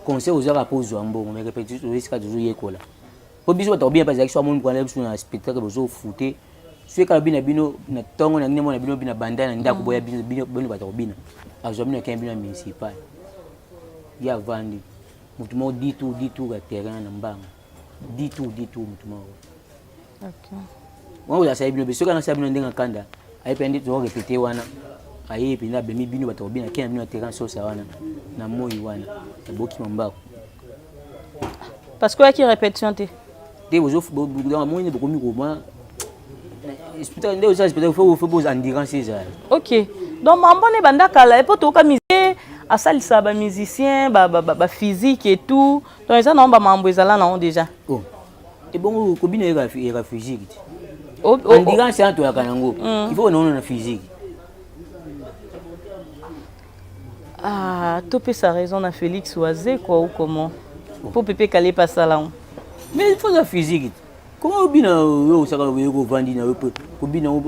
Speaker 1: Conseil ozwaka po ozwa mbongo mais répétition esika tozoyekola. Po biso bato bien bazalaki so amoni mokanda biso na spectacle bozo fute. Soki kaka bina bino na tongo na ngine mona bino bina banda na ndako boya bino bino bino bato kobina. Azwa bino akende bino na municipal. Ye avandi. Mutu moko 10 tours 10 tours ya terrain na mbanga. 10 tours 10 tours mutu moko.
Speaker 2: Ok.
Speaker 1: Wana kozala sala bino be soki anasala bino ndenge akanda aye mpe nde tozo répéter wana aye mpenza abemi bino bato kobina akende bino na terrain sosa wana na moi wana abokima mbako.
Speaker 2: Parce que oyaki répétition te.
Speaker 1: Te bozo moi nde bokomi koma nde osala spectacle faut boza endurance ezala.
Speaker 2: Ok. Donc mambo ne banda kala epo toyoka musicien asalisa ba musicien ba, ba, ba, ba physique et tout. Donc eza nango ba mambo ezala nango déjà.
Speaker 1: Oh. Ebongo kobina eka physique te. Oh, oh, endurance wana toyaka nango. Il faut naona na physique.
Speaker 2: Ah, topesa raison na Félix Wazekwa ou comment? Po Pepe Kale pasala yango.
Speaker 1: Mais il faut la physique. Comment obina yo osaka yo kovandi na yo pe kobina oh,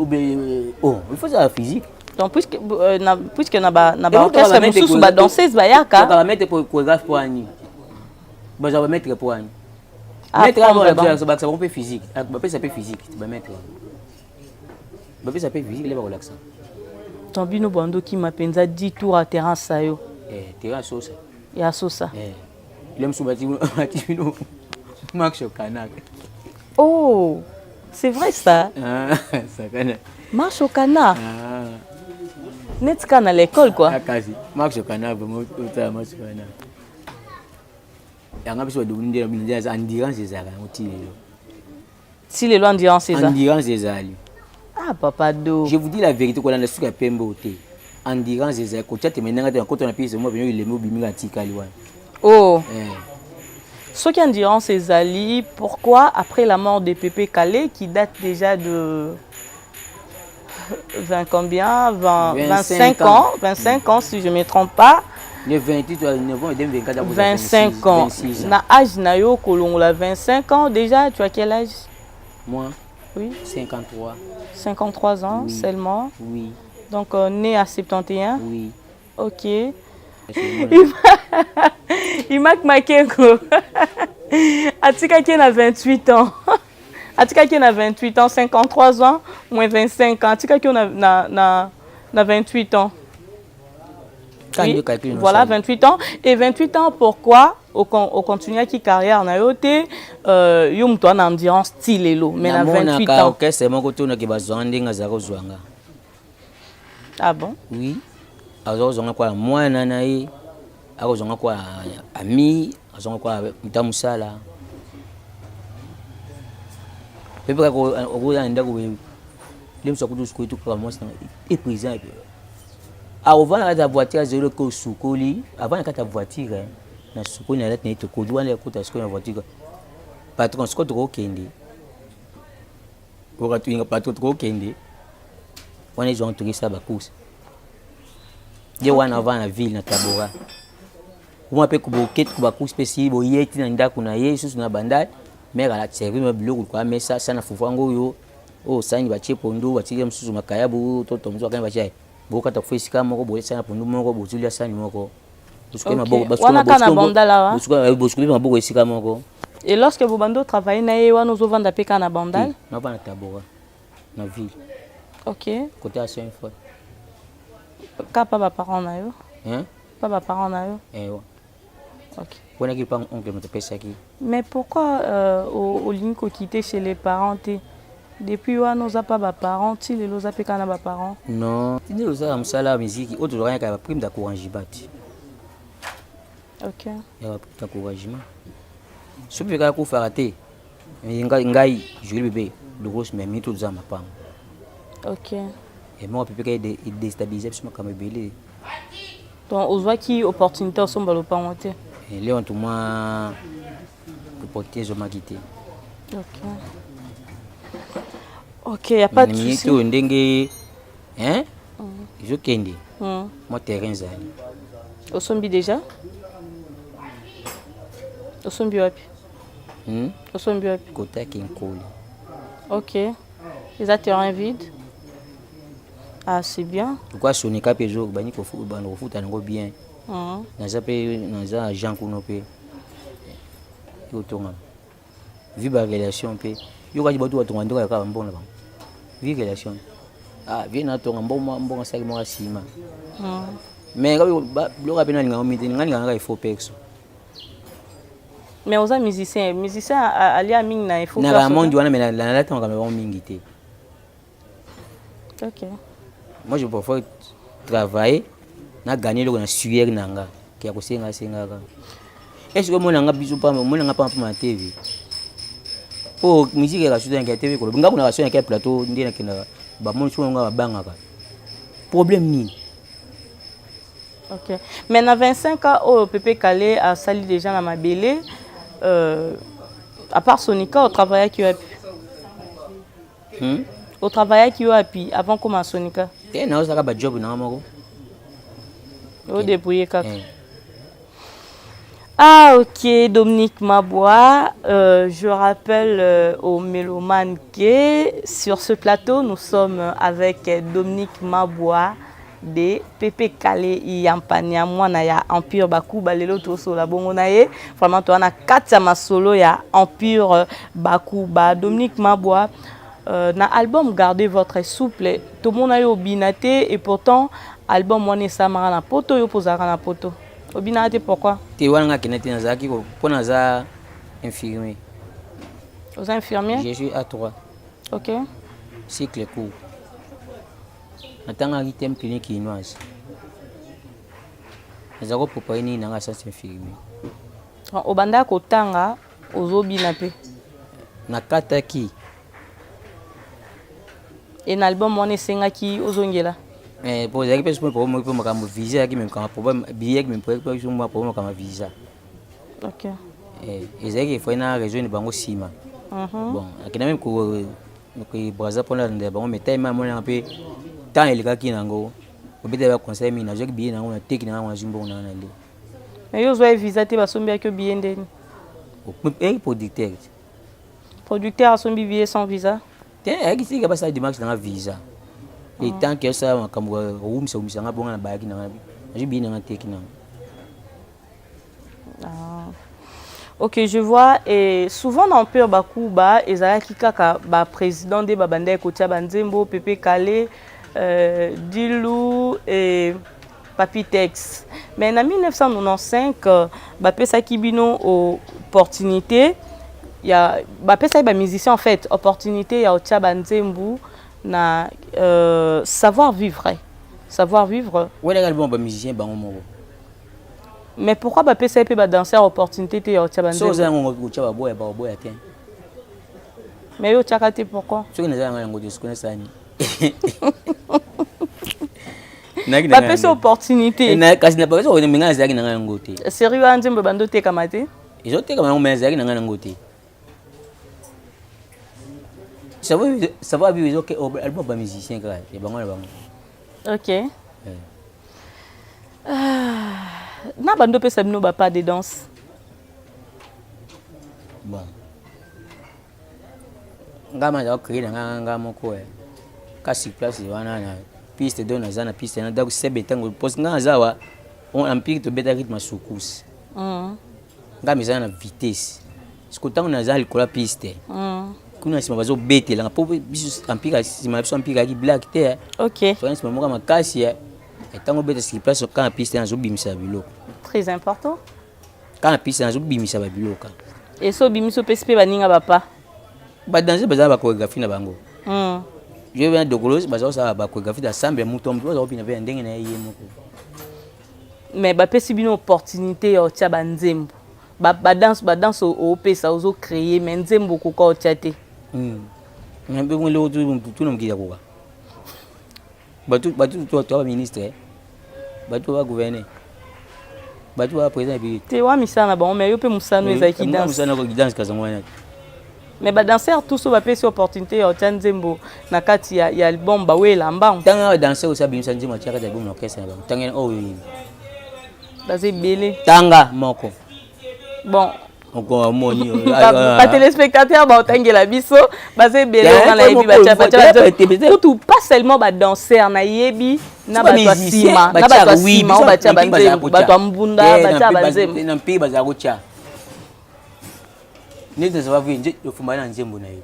Speaker 1: il faut ça la physique.
Speaker 2: Donc puisque na puisque na ba na ba orchestre mosusu ba danseuse bayaka.
Speaker 1: Ba maître chorégraphe po ani. Baza ba maître po ani. Maître ba ba ba pe physique, ba pesa pe physique, ba maître. Ba pesa pe physique le ba kolakisa.
Speaker 2: Ton bino bando ki mapenza 10 tours à terrain sayo.
Speaker 1: Eh, terrain sosa.
Speaker 2: Ya sosa.
Speaker 1: Eh. Le msu bati bati bino Max Okanak.
Speaker 2: Oh, c'est vrai ça.
Speaker 1: Ah, sakana.
Speaker 2: Marche au canard.
Speaker 1: Ah.
Speaker 2: Net kana à l'école quoi.
Speaker 1: Ah, kasi. Marche au canard vraiment autant marche au canard. Yanga biso ba ndela bino ndela endurance ezalaka yango ti lelo.
Speaker 2: Ti lelo endurance eza.
Speaker 1: Endurance ezali.
Speaker 2: Ah papa do.
Speaker 1: Je vous dis la vérité kolanda suka ya pembe te. Endurance ezali kotia te menanga te nakota na pise mo bino ilemi obimi na tikali wana.
Speaker 2: Oh.
Speaker 1: Eh.
Speaker 2: Soki endurance ezali, pourquoi après la mort de Pepe Kallé qui date déjà de 20 combien 20, 25 ans, 25 ans si je ne me trompe pas.
Speaker 1: Le 28, 9 ans, 24,
Speaker 2: 25 ans.
Speaker 1: 26 ans.
Speaker 2: Na âge na yo kolongola 25 ans déjà, tu as quel âge?
Speaker 1: Moi?
Speaker 2: Oui.
Speaker 1: 53.
Speaker 2: 53 ans
Speaker 1: oui.
Speaker 2: Seulement.
Speaker 1: Oui.
Speaker 2: Donc né à 71.
Speaker 1: Oui.
Speaker 2: Ok. Imak Makengo. Atikaki na 28 ans. Atikaki na 28 ans, 53 ans, moins 25 ans. Atikaki na, na, na, na 28 ans.
Speaker 1: Oui,
Speaker 2: voilà, 28 ans. Et 28 ans, pourquoi au continue qui carrière na yo te yo mutu na endurance ti lelo mais na 28 ans.
Speaker 1: Orchestre moko to na ke bazwanga ndenge azalaka kozwanga.
Speaker 2: Ah bon?
Speaker 1: Oui. Azalaka kozwanga kwa mwana na ye, akozwanga kwa ami, azwanga kwa muta musala. Pepe kaka okoza na ndako boye, nde mosu akuti osukoli to kaka mwasi na e président epe. Akovanda kati ya voiture azeli oke osukoli, avanda kati ya voiture na sukoli na lati na ye tokoli wana ekota sikoyo na voiture. Patron sikoyo tokokende. Okatuinga patron tokokende. Wana ezwanga tokisa ba course. Ye wana avanda na ville na Tabora. Kuma pe kuboket kuba course pe si boyeti na ndako na ye susu na bandal. Mère ala servir ma biloko kwa mesa sana fufu yango oyo. Oyo sani batie pondu batie mosusu makayabu to to mosusu akani batie. Bokata fufu esika moko boye sana pondu moko bozulia sani moko.
Speaker 2: Wana kaka na bandal awa.
Speaker 1: Bosukomi maboko esika moko.
Speaker 2: Et lorsque bobandi otravaille na ye wana, ozovanda mpe kaka na Bandal?
Speaker 1: Naova na Tabora, na ville.
Speaker 2: Ok.
Speaker 1: Côté ya Saint Foy.
Speaker 2: Kaka pa baparent na yo?
Speaker 1: Hein?
Speaker 2: Pa baparent na yo?
Speaker 1: Ewa.
Speaker 2: Ok.
Speaker 1: Mpona mpa oncle moto apesaki.
Speaker 2: Mais pourquoi olingi kokite chez les parents te? Depuis wana oza pa baparent ti lelo, oza mpe kaka na baparent?
Speaker 1: Non, tindi ozala mosala ya miziki oyo tozwaka yaka baprime d'encouragement ti.
Speaker 2: Ok.
Speaker 1: Ya baprime d'encouragement, soki mpe kaka kufaka te, ngai Joli Bebe Logos, mais mingi toza mapango.
Speaker 2: Ok.
Speaker 1: Moko mpe kaka edéstabilise biso makambo ebele.
Speaker 2: Donc ozwaki opportunité osomba lopango te?
Speaker 1: Leo ntu mwa opportunité ezomaki te.
Speaker 2: Ok, y a pas de souci.
Speaker 1: Oyo ndenge ezokende, mwa terrain ezali.
Speaker 2: Osombi déjà? Osombi wapi?
Speaker 1: Hmm?
Speaker 2: Osombi wapi?
Speaker 1: Kota Kinkoli.
Speaker 2: Ok, eza terrain vide. Ah, c'est bien.
Speaker 1: Lokwa Sonika mpe bani banda kofuta yango bien. Naza mpe, naza agent kuna mpe ekotonga vi barelation mpe yo kati bato batonga ndoko kaka mbongo na bango vi relation. Ah, vie natonga mbongo, mbongo asalaki moko nsima. Mais biloko ape nalingango mingi te, nga lingaka il faut perso.
Speaker 2: Mais oza musicien, musicien alia mingi na
Speaker 1: info. Na monde wana, mais nalata makambo bango mingi te.
Speaker 2: Ok.
Speaker 1: Moi, je préfère travailler na gagner eloko na sueur na nga ke ya kosenga sengaka. Est ce que omonanga biso pamba, omonanga pamba pamba na TV po musique yaka soki ya TV koloba nga kuna so ya plateau nde nakendaka, bamoni so nga babangaka problème nini?
Speaker 2: Ok, mais na 25 ans oyo Pepe Kale asali déjà na mabele, à part Sonika, otravaillaki wapi?
Speaker 1: Hmm?
Speaker 2: Otravaillaki wapi avant koma Sonika?
Speaker 1: Te, naozalaka bajob nanga moko.
Speaker 2: Odébrouille kaka.
Speaker 1: Eh.
Speaker 2: Ah ok, Dominique Mabois, je rappelle aux mélomanes que sur ce plateau, nous sommes avec Dominique Mabois de Pepe Kale Yampania, mwana ya Empire Bakuba. Lelo tosola bongo na ye, vraiment toza na kati ya masolo ya Empire Bakuba. Dominique Mabois, na album Gardez votre souple, tomona yo obina te, et pourtant album wana esalamaka na poto, yo mpo ozalaka na poto, obinaka te, pourquoi?
Speaker 1: Te, wana nga akenda te, nazalaki mpo naza infirmier.
Speaker 2: Oza infirmier?
Speaker 1: Je suis A3.
Speaker 2: Ok.
Speaker 1: Cycle court, natangaki thème clinique kinoise, naza kopréparer nini nanga science infirmier.
Speaker 2: Obandaka kotanga, ozobina mpe?
Speaker 1: Nakataki.
Speaker 2: E na album wana esengaki ozongela?
Speaker 1: Po ezalaki mpe soki problème mpo makambo visa ezalaki même kama problème billet même mpo problème makambo visa.
Speaker 2: Ok.
Speaker 1: Ezalaki efai na rejoindre bango nsima. Bon, akenda même Braza mpona landela bango, mais time amonaka mpe temps elekaki nango, obetela baconseil mingi, nazwaki billet nango, nateki nango, nazwi mbongo nanga na nde.
Speaker 2: Mais yo ozwa visa te, basombiaki yo billet ndeni?
Speaker 1: Eki producteur.
Speaker 2: Producteur asombi billet sans visa?
Speaker 1: Te, ayaki tika basala démarche nanga visa, le temps ke osala makambo owumisa wumisa nga bonga na bayaki nanga, nazwi billet nanga, teki nanga.
Speaker 2: Ah. Ok, je vois. Et souvent dans Empire Bakuba, ezalaki kaka ba président de babanda kotia banzembo, Pepe Kale, Dilu et Papi Tex. Mais en 1995, bapesaki bino opportunité ya bapesaki ba musicien en fait opportunité ya otia banzembo na savoir vivre. Savoir vivre.
Speaker 1: Wana bon ba musicien bango moko.
Speaker 2: Mais pourquoi bapesaki mpe badanseur opportunité te ya otia
Speaker 1: banzembo? So oza yango kotia, baboya, baboya te.
Speaker 2: Mais yo otiaka te, pourquoi?
Speaker 1: Soki naza yango, yango te, soki nasani.
Speaker 2: Bapesi opportunité.
Speaker 1: Kasi bapesi, me ngai nazalaki na ngai yango te.
Speaker 2: Série wana nzembo ebandi otekama te?
Speaker 1: Ezotekama yango, me nazalaki na ngai yango te. Savoir vivre ezoke album bamusicien kaka ya bango na bango.
Speaker 2: Ok. Na bando opesa bino bapas de danse?
Speaker 1: Bon, nga ma naza créer na nga nga moko kasi place wana na piste, donc naza na piste na donc sebe ntango parce nga naza wa empire, tobeta rythme ya soukous. Nga mizala na vitesse. Siko ntango naza likolo ya piste, kuna nsima bazobetelanga mpo biso empire, nsima na biso empire ayaki blague te. Soki nsima moko ya makasi, ntango obeta sur place kaka na piste, nazobimisa biloko.
Speaker 2: Très important.
Speaker 1: Kaka na piste nazobimisa babiloko.
Speaker 2: Eso obimisi, opesi mpe baninga bapa.
Speaker 1: Badanse bazala bachorégraphie na bango. Je bena Dokolo baza kosala bachorégraphie d'ensemble, moto moto baza kopina mpe na ndenge na ye ye moko.
Speaker 2: Mais bapesi bino opportunité ya otia banzembo, badanse, badanse opesa, ozocréer, mais nzembo okoka otya te.
Speaker 1: Eloko tuna mokili ya koka bato bato to baministre, bato bagouverne, bato ba président République.
Speaker 2: Te, wa misala na bango, mais yo mpe mosano ezalaki danse.
Speaker 1: Mosano danse kazango wana.
Speaker 2: Mais badanseur tous oyo bapesi opportunité ya otia nzembo na kati ya album, bawela mbango.
Speaker 1: Ntango badanseur osi abimisa nzembo, atia kati ya album na orchestre na bango, ntango oyo oyebi.
Speaker 2: Baza ebele.
Speaker 1: Tanga moko.
Speaker 2: Bon.
Speaker 1: Omoni.
Speaker 2: Batéléspectateur baotangela biso, baza ebele. Nga nayebi batia kutu, pas seulement badanseur, nayebi na bato ya nsima, na bato ya nsima oyo batia banzembo, bato ya mbunda batia banzembo.
Speaker 1: Na mpe bazala kotya neti ça va vuye ofumba na nzembo na ye.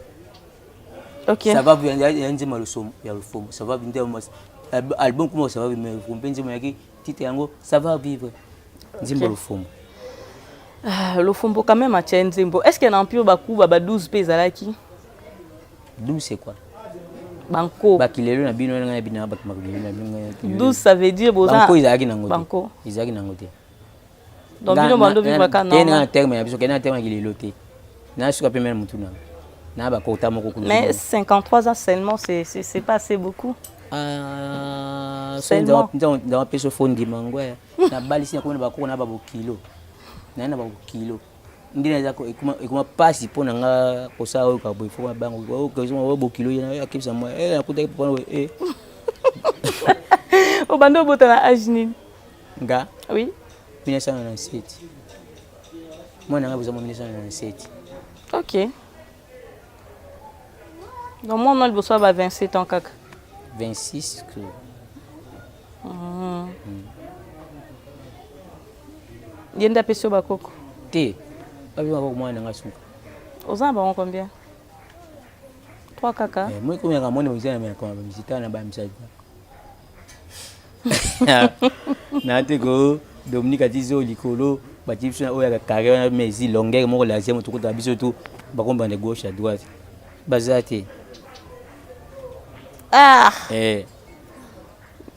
Speaker 1: Ça va vuye ya nzembo ya Lofombo, ça va nde album kuma ça va vivre, mais mpe nzembo yaki titre yango ça va vivre, nzembo ya Lofombo.
Speaker 2: Ah, Lofombo quand même atia nzembo. Est ce que na Empire bakuba ba 12 mpe ezalaki?
Speaker 1: 12, c'est quoi?
Speaker 2: Banko.
Speaker 1: Bakilelo na bino, ngai na bino bakilelo na bino.
Speaker 2: 12, ça veut dire boza
Speaker 1: Banko ezalaki nango te.
Speaker 2: Banko.
Speaker 1: Ezalaki nango te.
Speaker 2: Donc bino bando vivre ka
Speaker 1: normal na terme ya biso, kende na terme ya kilelo te, na suka mpe mene mutu na na bakota moko kuna.
Speaker 2: Mais 53 ans seulement, c'est pas assez beaucoup.
Speaker 1: Ah, nzambe apesa fo ndima ngo nabalisi, nakomi na bakoko na babokilo naye na babokilo nde naza ekoma mpasi mpo na nga kosala oyo kaboye fo bango bokilo ye akebisa mwa nakutaki papa.
Speaker 2: Obanda obota na age nini?
Speaker 1: Nga?
Speaker 2: Oui.
Speaker 1: 1997, mwana nga boza mwa 1997.
Speaker 2: Ok, donc mwana liboso ya ba 27 ans kaka?
Speaker 1: 26.
Speaker 2: Ye nde apesi yo bakoko?
Speaker 1: Te, babi bakoko mwana nanga suka.
Speaker 2: Oza na bango combien? Trois kaka?
Speaker 1: Moi komiyaka mwana eza na bamisita na bamisata na te ko Dominique ati zo likolo, bati biso oyo ya carré wana, mais ezi longueur moko largeur, moto kota biso tu bakombanda de gauche à droite, baza te.
Speaker 2: Ah.
Speaker 1: Eh.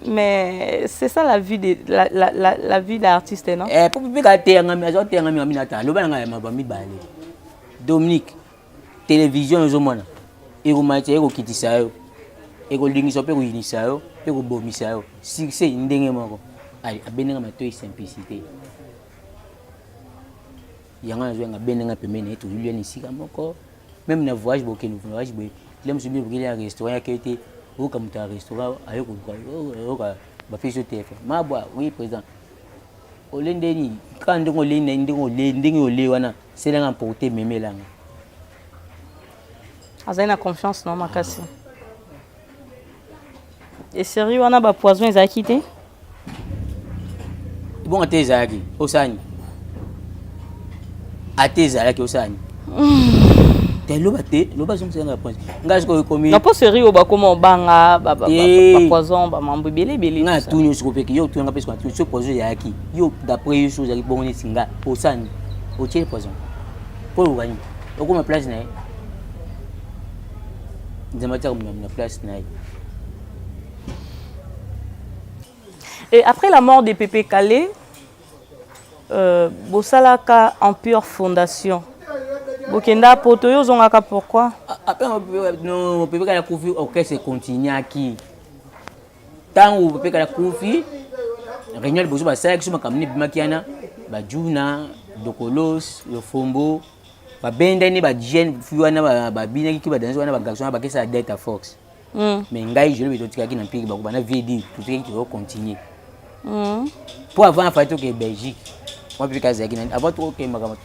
Speaker 2: Mais c'est ça la vie de la, la, la, la vie d'artiste, non?
Speaker 1: Eh, po mpe kaka teyanga, aza teyanga mingi nata aloba na ngai maba mibale. Dominique, télévision ozomona ekomatisa, ekokitisa yo, ekolingisa mpe ekoyinisa yo mpe ekobomisa yo. Succès ndenge moko. Ali abendenga matoi, simplicité yango nazwanga, abendenga pembeni na ye, tozulia na esika moko. Même na voyage, bokende voyage boye, le mosusu bino bokeli ya restaurant yake te, oyoka moto ya restaurant aye koluka, oyoka bapesi yo téléphone: "Mabwa, oui président, ole ndeni kaka ndenge ole, ndenge ole, ndenge ole wana, selanga emporte memelanga."
Speaker 2: Azali na confiance na makasi. Eseri wana bapoison ezalaki te?
Speaker 1: Ebongo te, ezalaki osani ate, ezalaki osani te, loba te, loba zongisanga point ngai sikoyo ekomi.
Speaker 2: Na po seri oyo bakoma obanga bapoison, bamambo ebele ebele.
Speaker 1: Ngai natuni yo sikoyo peke yo otunanga mpe sikoyo natuni so poison ezalaki yo, d'après yo so ozalaki bongo neti nga, osani otie poison mpo olukani okoma place na ye, Nzambe atiaka na place na ye.
Speaker 2: Et après la mort de Pepe Kalé, bosalaka Empire Fondation. Bokenda poto, yo ozongaka pourquoi?
Speaker 1: Après non, Pepe Kalé akufi, orchestre continuaki. Ntango Pepe Kalé akufi, réunion liboso basalaki so makambo nini ebimaki wana, bajuna Dokolos, Lofombo babendani, bajeune fille wana babinaki ki badanse wana, bagarçon wana bakesala Delta Fox. Mais ngai je totikaki na mpiki bako bana vd, totikaki tokocontinue po avant afai tokee Belgique mwa mpe kazalaki nani avant tokokende makambo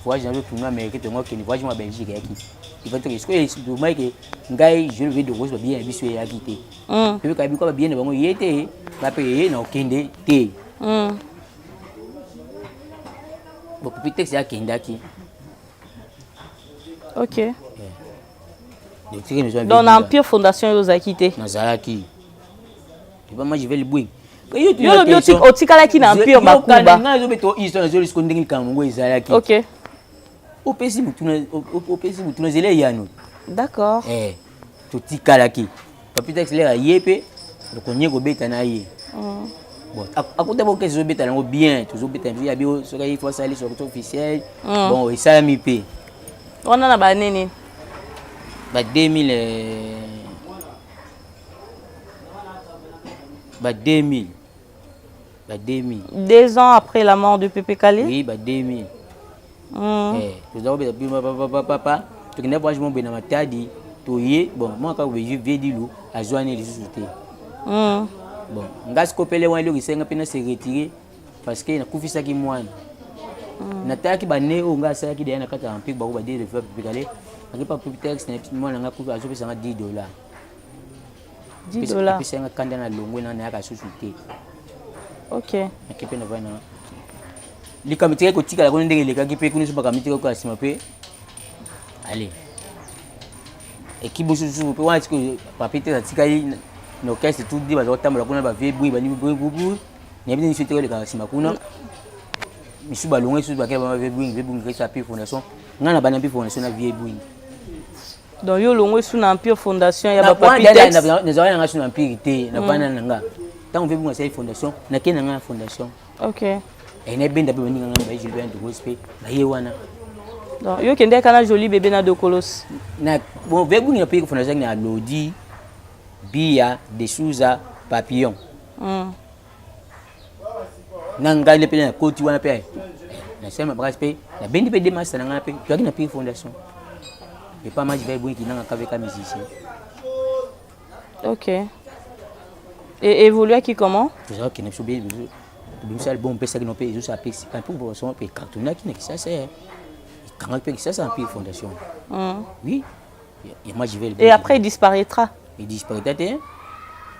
Speaker 1: voyage na totourne Amérique, tongo okende voyage mwa Belgique eyaki, ifa toke sikoyo domai ke ngai je le dokosi babiye na biso eyaki te mpe kayebi kwa babiye na bango ye te, nga mpe ye na okende te. Bon, Pepe Tex akendaki.
Speaker 2: Ok. Donc na Empire Fondation yo ozalaki te?
Speaker 1: Nazalaki. Epa moi je vais libwing.
Speaker 2: Yo olobi otikalaki na Empire Bakuba.
Speaker 1: Ngai nazobeta histoire, nazolisiko ndenge likambo yango ezalaki.
Speaker 2: Ok.
Speaker 1: Opesi mutuna, opesi mutuna, zela eyano.
Speaker 2: D'accord.
Speaker 1: Eh, totikalaki. Papi Tex lera ye mpe tokonie kobeta na ye. Bon, akuta bokesi ezobeta yango bien, tozobeta ya bio soki ayi fo asali sortie officielle. Bon, esalami mpe.
Speaker 2: Wana na banini?
Speaker 1: Ba 2000, ba 2000, ba 2000.
Speaker 2: 2 ans après la mort de Pepe Kallé?
Speaker 1: Oui, ba 2000. Eh, toza kobeta bino papa, tokende voyage mo boye na Matadi, toye. Bon, mwa kaka boye, vieux Dilu azwani lisusu te. Bon, nga sikopele wana eloko esenga mpe na se retire parce que nakufisaki mwana. Natalaki bane oyo nga asalaki deya na kati ya Empire bako badie de Pepe Kallé ake pa Pepe Tex na mwana nga kufi, azopesanga 10 dollar.
Speaker 2: 10 dollars.
Speaker 1: Apesanga kanda na longwe na nayaka susu te. Nake mpe navai na likambo etikaki kotikala kuna ndenge elekaki mpe kuna so makambo etikaki koya nsima mpe ale équipe mosusu mpe wana sikoyo Papi te atikali na orchestre tout di baza kotambola kuna, bavieux bui bani bubu nayebi te misu etikali elekaka nsima kuna, misu balongwe susu bakela bama vieux bwing, vieux bwing kesa Empire Fondation. Ngai na bana Empire Fondation na vieux bwing.
Speaker 2: Donc yo olongwe su na Empire Fondation ya bapapi Tex?
Speaker 1: Nazalaki nanga su na Empire te, navanda na nga. Ntango vieux bwing asali fondation, nakei na ngai na fondation. Nabenda mpe baninga ngai baye Gilbert Ndongos mpe baye wana.
Speaker 2: Donc yo okendeka na Joli Bebe na Dokolos?
Speaker 1: Na bon, vieux bwing na mpe fondation na Lodi Bia de Souza Papillon. Na ngai nde mpe nakoti wana mpe nasali mabakasi mpe nabendi mpe demasa na ngai mpe toyaki na Empire Fondation epa maji vai bwinki nanga kaveka musicien.
Speaker 2: Ok, et évoluaki comment?
Speaker 1: Tozalaki kende biso tobimisa album, mpesaki no mpe ezosala mpe mpe fondation mpe ecartonaki na Kisasa, ekangaki mpe Kisasa, Empire Fondation. Oui, ya moi je vais.
Speaker 2: Et après il disparaîtra?
Speaker 1: Il disparaîtra te.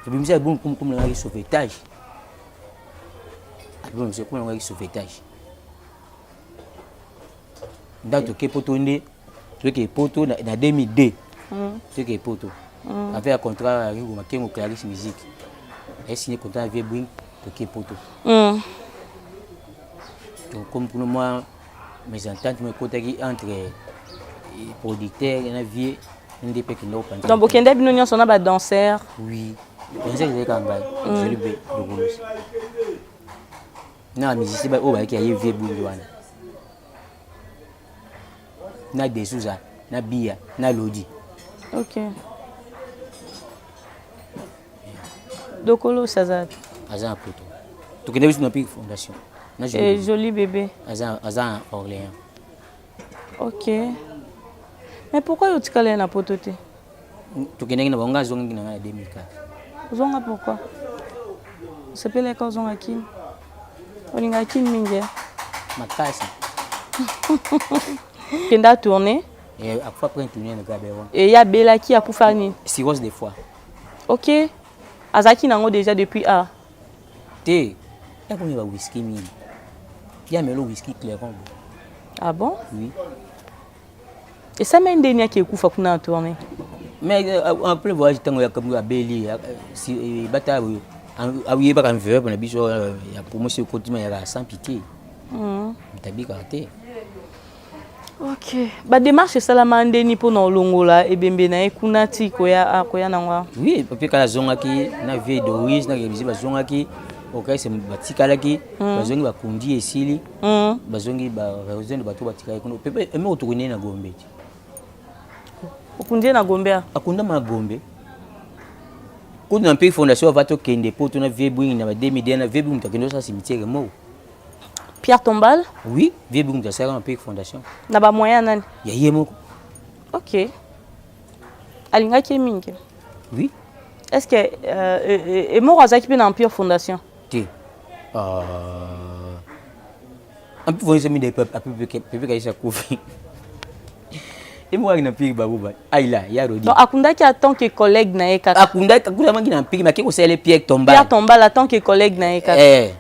Speaker 1: Tobimisa album comme nangaki sauvetage, album comme nangaki sauvetage. Ndako toke poto nde toke poto na 2002, toke poto avec un contrat ya Rigo Makengo Clarisse Musique, asigné contrat avec Bwing, toke poto. Donc comme pour moi mésentente mo ekotaki entre producteur na vieux nde mpe kende kopanza.
Speaker 2: Donc bokende bino nyonso na badanser?
Speaker 1: Oui, danser ezalaki kaka ngai, ezali mpe Lokolosi na bamusicien oyo bayaki ya ye vieux Bwingi wana na Desuza na Bia na Lodi.
Speaker 2: Ok, Dokolo aza?
Speaker 1: Aza na poto, tokende biso na mpe fondation.
Speaker 2: Na Joli, Joli Bébé.
Speaker 1: Aza na Orléans.
Speaker 2: Ok, mais pourquoi yo otikala ye na poto te?
Speaker 1: Tokendaki na bango, nga azongaki na ngai na 2004.
Speaker 2: Ozonga pourquoi? Osepelaka ozonga Kini? Olingaka Kini mingi, eh?
Speaker 1: Makasi.
Speaker 2: Kenda tourner?
Speaker 1: Akufa après tourner na Gaberon.
Speaker 2: E ye abelaki, akufa nini?
Speaker 1: Cirrhose de foie.
Speaker 2: Ok, azalaki nango déjà depuis a?
Speaker 1: Te, yakomi ba whisky mingi, ya melo whisky clairon.
Speaker 2: Ah bon?
Speaker 1: Oui.
Speaker 2: Esami ndeni aki ekufa kuna na tourner?
Speaker 1: Mais en plein voyage, ntango ya abeli bata ayebaka enveloppe na biso ya promotion ekotima yaka sans pitié, moto abikaka te.
Speaker 2: Ok, badémarche esalama ndeni mpona olongola ebembe na ye kuna ti koya koya nango awa?
Speaker 1: Oui, mpe kala azongaki na vieille Doris na Kebisi, bazongaki orchestre batikalaki, bazongi bakundi esili, bazongi barejoindre bato batikali kuna. Pepe emoko tokundi na Gombe ti.
Speaker 2: Okundi ye na Gombe a?
Speaker 1: Akundama na Gombe kutu na mpe fondation ava tokende po tona vieux Bwingi na ba 2000 na vieux Bwingi, moto akende osala cimetière moko.
Speaker 2: Pierre Tombal?
Speaker 1: Oui, vieux Bwingi moto asalaka na mpe fondation.
Speaker 2: Na bamoyen nani?
Speaker 1: Ya ye moko.
Speaker 2: Ok, alingaki ye mingi?
Speaker 1: Oui.
Speaker 2: Est ce que emoko azalaki mpe na Empire Fondation?
Speaker 1: Te, Empire Fondation mingi Pepe Kaisa kufi, emoko aki na Empire babuba aila ya Rodi.
Speaker 2: Donc akundaki en tant que collègue na ye kaka?
Speaker 1: Akundaki, akundamaki na Empire, mais ake kosalela Pierre Tombal.
Speaker 2: Pierre Tombal en tant que collègue na ye kaka?
Speaker 1: Eh.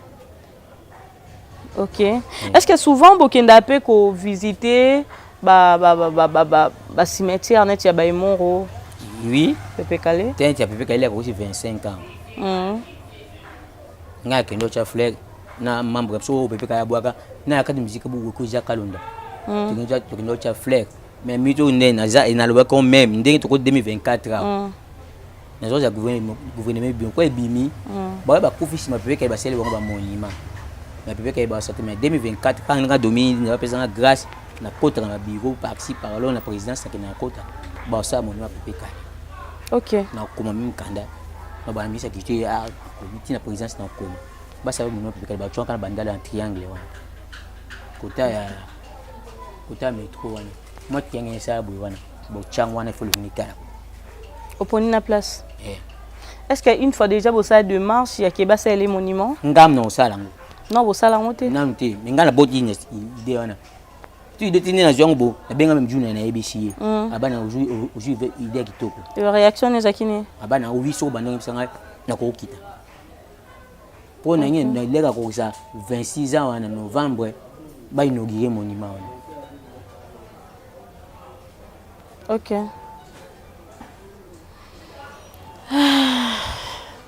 Speaker 2: Ok, est ce que souvent bokenda mpe kovisite ba, ba, ba, ba, ba, ba, Ba cimetière neti ya ba Emoro.
Speaker 1: Oui.
Speaker 2: Pepe Kale.
Speaker 1: Tente ya Pepe Kale akoki 25 ans. Ngai akende otya fleur na membre biso oyo Pepe Kale abwaka na ya kati musique buku eza Kalonda. Tokende otya fleur mais mito nde naza nalobaki meme ndenge toko 2024 awa. Nazoza gouvernement bien ko ebimi baye bakufi nsima Pepe Kale basali bango bamonima mais Pepe Kale basate mais 2024 kaka nga domini bapesanga grâce nakotaka na bureau par-ci par-là na présidence nakende nakota basala monument Pepe Kale. Nakoma meme kanda na bana ministre ya culture akomi ntina présidence nakoma basala monument Pepe Kale batiwaka na bandala ya triangle wana kota ya kota ya métro wana mwa triangle esala boye wana botyango wana ifo lolingi tala.
Speaker 2: Oponi na place. Est-ce que une fois déjà bosala démarche ya ke basala monument?
Speaker 1: Ngam na osala yango.
Speaker 2: Non, bosala yango te.
Speaker 1: Nanu te, mais ngai naboti idée wana tu idée tinde nazwi yango bo nabenga meme juna nayebisi ye abana ozwi idée ya kitoko.
Speaker 2: Réaction ezalaki nini?
Speaker 1: Abana owi soko bandongo yebisa ngai nakokokita mpo na ngai naleka kokisa 26 ans wana novembre bainaugure monument wana.
Speaker 2: Ok.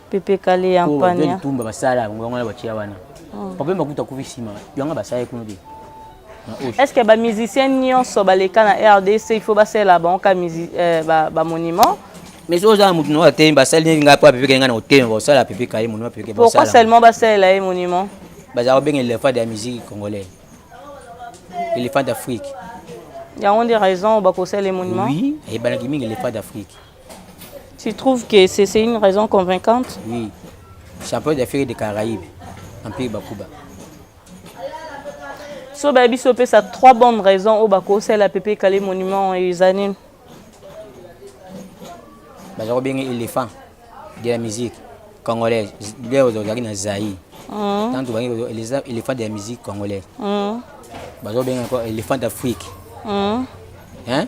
Speaker 2: Pepe Kale ya mpania.
Speaker 1: Tumba basala yango wana batia wana. Papa makuta kufi nsima yango basala kuna te.
Speaker 2: Est-ce que ba musicien nyonso baleka na RDC il faut basalela bango ka ba monument?
Speaker 1: Mais soki oza na motu na te basali neti ngai mpo Pepe Kale ngai na kotema basala Pepe Kale monument Pepe Kale.
Speaker 2: Pourquoi seulement basalela ye monument?
Speaker 1: Bazala kobenga éléphant de la musique congolaise, éléphant d'Afrique.
Speaker 2: Yango nde raison bakosala monument?
Speaker 1: Oui, eyebanaki mingi éléphant d'Afrique.
Speaker 2: Tu trouves que c'est une raison convaincante?
Speaker 1: Oui, champion d'Afrique et de Caraïbes, Empire Bakuba.
Speaker 2: So bayebi so opesa trois bonnes raisons oyo bakosala Pepe Kale monument eza nini?
Speaker 1: Baza kobenga éléphant de la musique congolaise nde ozalaki na Zaïre. Tant tobangi éléphant de la musique congolaise, bazobenga encore éléphant d'Afrique. Hein?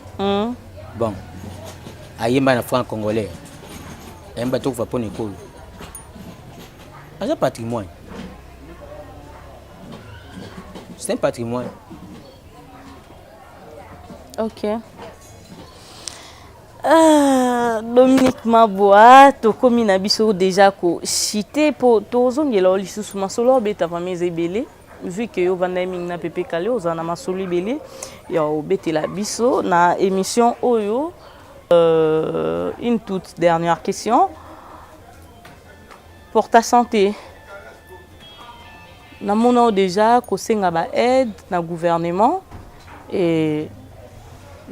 Speaker 1: Bon, ayemba na franc congolais, ayemba tokufa mpona ekolo, aza patrimoine, c'est un patrimoine.
Speaker 2: Ok. Ah, Dominique Mabwa, tokomi na biso déjà ko chiter po tozongela lisusu masolo obeta vraiment eza ebele vu que yo vanda mingi na Pepe Kale, ozala na masolo ebele ya obetela biso na émission oyo. Une toute dernière question pour ta santé. Namona déjà kosenga ba aide na gouvernement et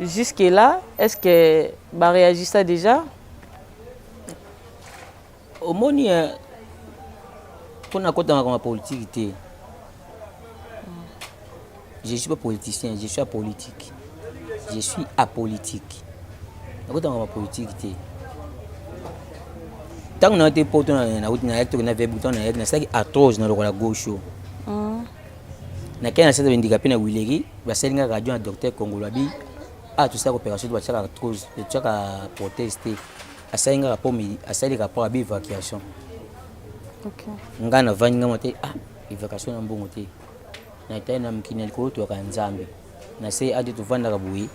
Speaker 2: jusque là, est-ce que ba réagissa déjà?
Speaker 1: Omoni, mpona kotanga ma politique te, je suis pas politicien, je suis apolitique, je suis apolitique. Nakotanga ma politique te. Ntango na te poto nauti nayaki toke na vebu ntango nayaki nasalaki arthrose na lokola gauche oyo nakei na sasa bendika mpe na Huileries basali nga radio na docteur Congolo abi ah tosalaka opération te, batiaka arthrose, totiaka prothèse te. Asali nga rapport, asali rapport abi évacuation. Nga navandi nga te ah évacuation na mbongo te. Natali na mokili na likolo toyaka Nzambe na se ade tovandaka boye,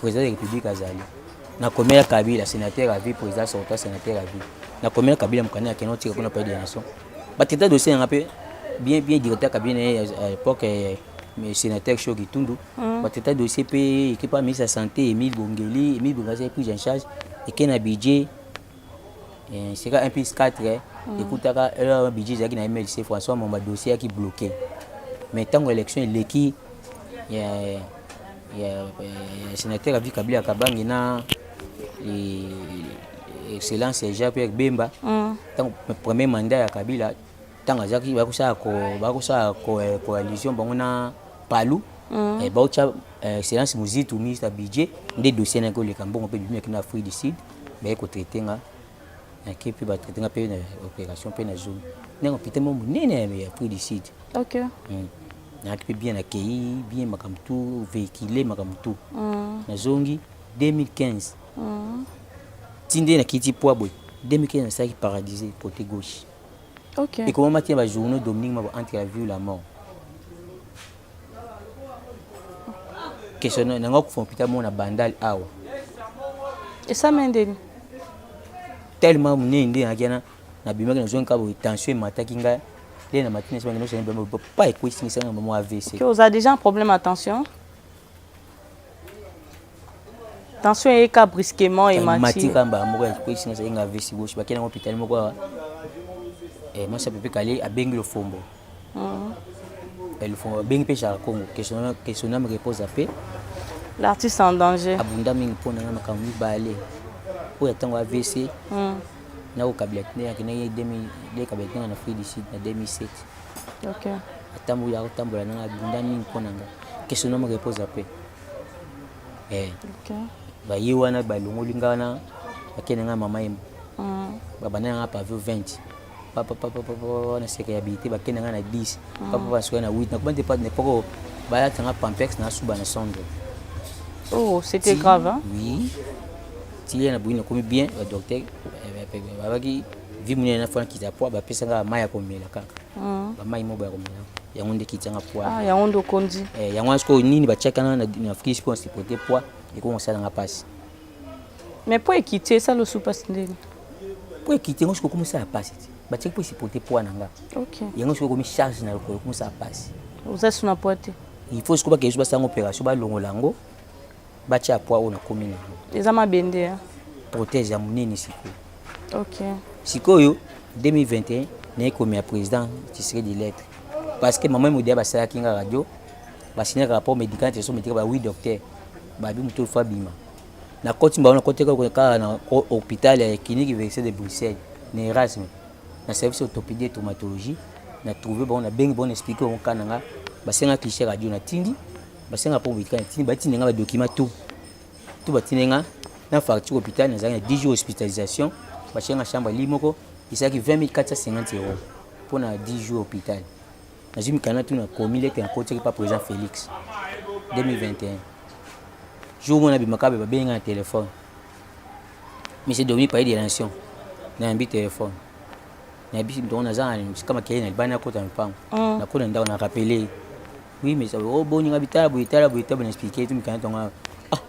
Speaker 1: président de République azali nakomela Kabila, sénateur à vie, président sortant, sénateur à vie, nakomela Kabila mokanda akende otika kuna palais de la nation batraita dossier yanga mpe bien bien. Directeur cabinet na ye à l'époque, sénateur Shoki Tundu, batraita dossier mpe équipe ya ministre ya santé Emile Bongeli. Emile Bongeli azali prise en charge eke na budget sika 1 plus 4 ekutaka heure budget ezalaki na MLC François Momba, dossier yaki bloqué. Mais ntango élection eleki ya sénateur avi Kabila Kabange na excellence Jean Pierre Bemba, ntango premier mandat ya Kabila, ntango azalaki bakosala coalition bango na Palu, baotya excellence Mozitu ministre ya budget nde dossier nayaki koleka mbongo mpe bimaki na Afrique du Sud baye kotraite nga nake mpe batraite nga mpe na opération mpe na zone ndenge hôpital mo monene ya Afrique du Sud. Nayaki mpe bien, nakei bien, makambo tu véhicule, makambo tu. Nazongi 2015 ti nde nakiti poa boye. 2015 nasalaki paralysé côté gauche. Ekomama tina bajournaux Dominique Mabo entre la vie ou la mort. Question nanga kufa hôpital moko na Bandal awa.
Speaker 2: Esama ndeni?
Speaker 1: Tellement monene nde nayaki wana, nabimaki, nazongi kaka boye, tension emataki ngai nde na matini pa ekwesingisanga na mamo AVC.
Speaker 2: Ok, oza déjà un problème à tension? Tension eyeka brusquement, emati.
Speaker 1: Mati kaka mbala moko, ekwesinga nga AVC gauche. Bakei nango hôpital moko awa, mwasi ya Pepe Kale abengi Lofombo. Lofombo abengi mpe Chaka Congo, que son âme repose ape.
Speaker 2: L'artiste en danger.
Speaker 1: Abunda mingi mpo na nga. Makambo mibale oyo ya ntango AVC nakokabila te, akendaki kabila te na Afrique du Sud na 2007. Atamboli, akotambola nanga, abunda mingi mpo na nga, que son âme repose ape. Baye wana, balongoli nga wana, bakende nga mama ye, babanda nanga pavé 20 papapapapa na seka ya bite, bakende nga na 10 papapa, nasuka na 8. Nakoma te na époque balatanga Pampers, nasuba na cendre.
Speaker 2: Oh, c'était grave, hein?
Speaker 1: Oui, ti na boyi nakomi bien. Badocteur babaki vi monene, nafana kita poids, bapesanga bamai ya komela kaka, bamai moko ya komela, yango nde kitanga poids.
Speaker 2: Yango nde okondi.
Speaker 1: Yango wana sikoyo nini batiaka na Afrique mpo na supporter poids, ekomi kosalanga mpasi.
Speaker 2: Mais po ekiti, esala osu mpasi ndeni?
Speaker 1: Po ekiti, yango sikoyo komosala mpasi te. Batiaki mpo supporter poids na nga. Yango sikoyo ekomi charge na lokolo, ekomosala mpasi.
Speaker 2: Oza su na poids te.
Speaker 1: Il faut sikoyo bakende so basalanga opération, balongola yango, batia poids oyo nakomi nango.
Speaker 2: Eza mabende?
Speaker 1: Prothèse ya monene sikoyo. Sikoyo 2021 nayekomi ya président Tshisekedi lettre, parce que mama Modia basalaki nga radio, basignaka rapport médical, attestation médical ba 8 docteur, babi moto faut abima. Nakoti bango, nakoti kaka na hôpital ya clinique université de Bruxelles na Erasme, na service orthopédie et traumatologie. Na trouvé bango, nabengi bango, na expliqué bango ka na nga. Basenga cliché radio, natindi. Basenga rapport médical, natindi. Batindi nga badocument tout tout, batindi nga na facture hôpital. Nazalaki na 10 jours hospitalisation, batie nga chambre lit moko, esalaki 20 450 euros mpona 10 jours hôpital. Nazwi mikanda tu, nakomi lettre, nakotiaki pa président Félix 2021. Jour moko nabimaka be, babengi nga na téléphone: "Monsieur Dominique, Palais de la Nation." Nayambi téléphone, nayebisi moto naza na sika makele na libanda, nakota lopango, nakota ndako, na rappele: "Oui, mais oh, boninga bitala boye, tala boye, tala boye." Na expliqué tu mikanda tonga. Ah,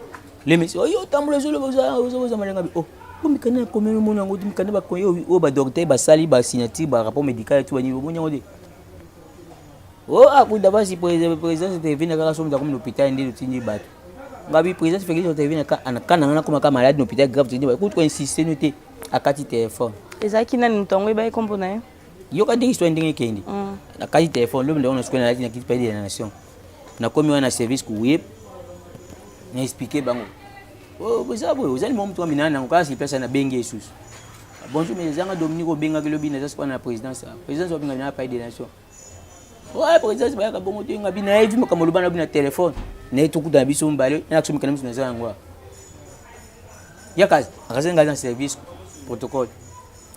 Speaker 1: le monsieur oyo otambola, ezoloba oza malenga oh, po mikanda nakomi, omona yango te? Mikanda bakoyi oyo badocteur basali, basignature, barapport médical tu banini, omoni yango te? Oh, akuda basi présidence intervene kaka so moto akomi na hôpital nde totindi bato. Ngabi présidence Félix intervene ka na nga nakoma ka malade na hôpital grave, totindi bato. Kutu koinsiste no te, akati téléphone.
Speaker 2: Ezalaki nani moto yango? Ebayi nkombo na ye?
Speaker 1: Yoka ndenge histoire ndenge ekende. Nakati téléphone, lobi ndenge nasukoyi, nalati, nakiti Palais de la Nation. Nakomi wana na service courrier, na expliqué bango: "Boza boye, ozali mo motu minana nango kaka sur place." Nabengi ye susu: "Bonjour, mais ezanga Dominique, obengaki lobi, naza sikoyo na présidence." "Présidence obenga na Palais de la Nation?" "Ouais, présidence bayaka bongo te." Ngabi nayebi makambo oloba na bino na telefone, naye tokutana biso mibale, nayakso mikanda miso naza yango yaka. Akasi ngai na service protocole,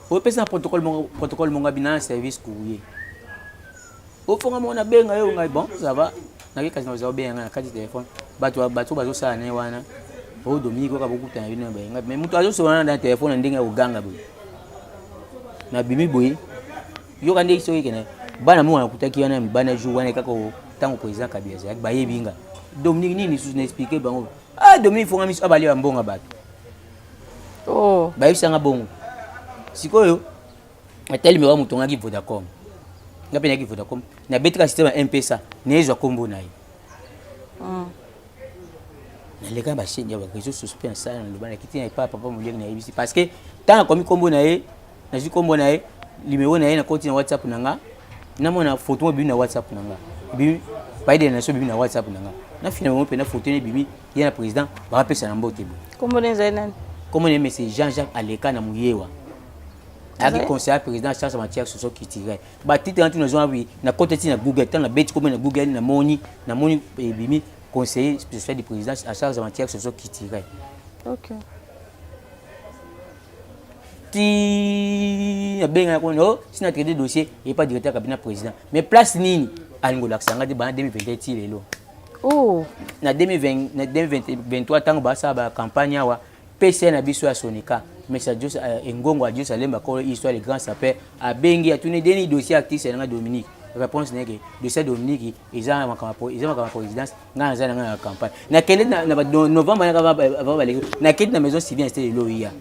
Speaker 1: opesa na protocole moko, protocole moko abi na service courrier, ofonga moko nabenga yo. Ngai: "Bon, ça va." Naki kasi naza obenga ngai na kati telefone, bato bato bazosala na ye wana oyo Dominique oka bokutana bino bayenga, mais moto azosola na telefone na ndenge ya koganga boye. Nabimi boye, yoka ndenge soki ekende. Bana moko nakutaki wana, bana jour wana kaka ntango président Kabila azalaki, bayebi nga Dominique nini lisusu. Na expliqué bango: "Ah, Dominique fonga miso, abalia bambonga bato."
Speaker 2: Oh.
Speaker 1: Bayebisanga bongo. Sikoyo atelemeka moto ngaki Vodacom, nga mpe nayaki Vodacom, nabetika système ya M-Pesa, nayezwa nkombo na ye. Naleka na bachaîne ya baréseau sociaux mpe nasala, naloba, nakiti na epa papa Moliere, nayebisi, parce que ntango nakomi nkombo na ye, nazwi nkombo na ye, numéro na ye, nakoti na WhatsApp na nga, namona photo mo ebimi na WhatsApp na nga, ebimi Palais de la Nation, ebimi na WhatsApp na nga, nafina bango mpe na photo ne ebimi ye na président bakapesa na mbote boye.
Speaker 2: Nkombo na ezali nani?
Speaker 1: Kombo na ye monsieur Jean-Jacques Aleka na Moyewa, ayaki conseiller président charge matière socio culturelle. Batitre wana tuna zwa na kota ti na Google. Ntango nabeti kombo na Google, namoni ebimi conseiller spécial du président en charge matière socio culturelle. Ti nabengaka kuna o si na traité dossier epa directeur cabinet président, mais place nini alingi olakisa nga te. Bana 2021 ti lelo.
Speaker 2: Oh.
Speaker 1: Na 2020, na 2023, ntango basala bacampagne awa, pca na biso ya Sonika, mais Engongo Adios Alemba, kolo histoire, le grand sapeur, abengi, atuni deni dossier artiste nanga Dominique. Réponse na ye ke dossier Dominique eza makambo eza makambo ya présidence, ngai naza na ngai na campagne. Nakende na ba novembre avant baleki, nakende na maison civile na lelo ya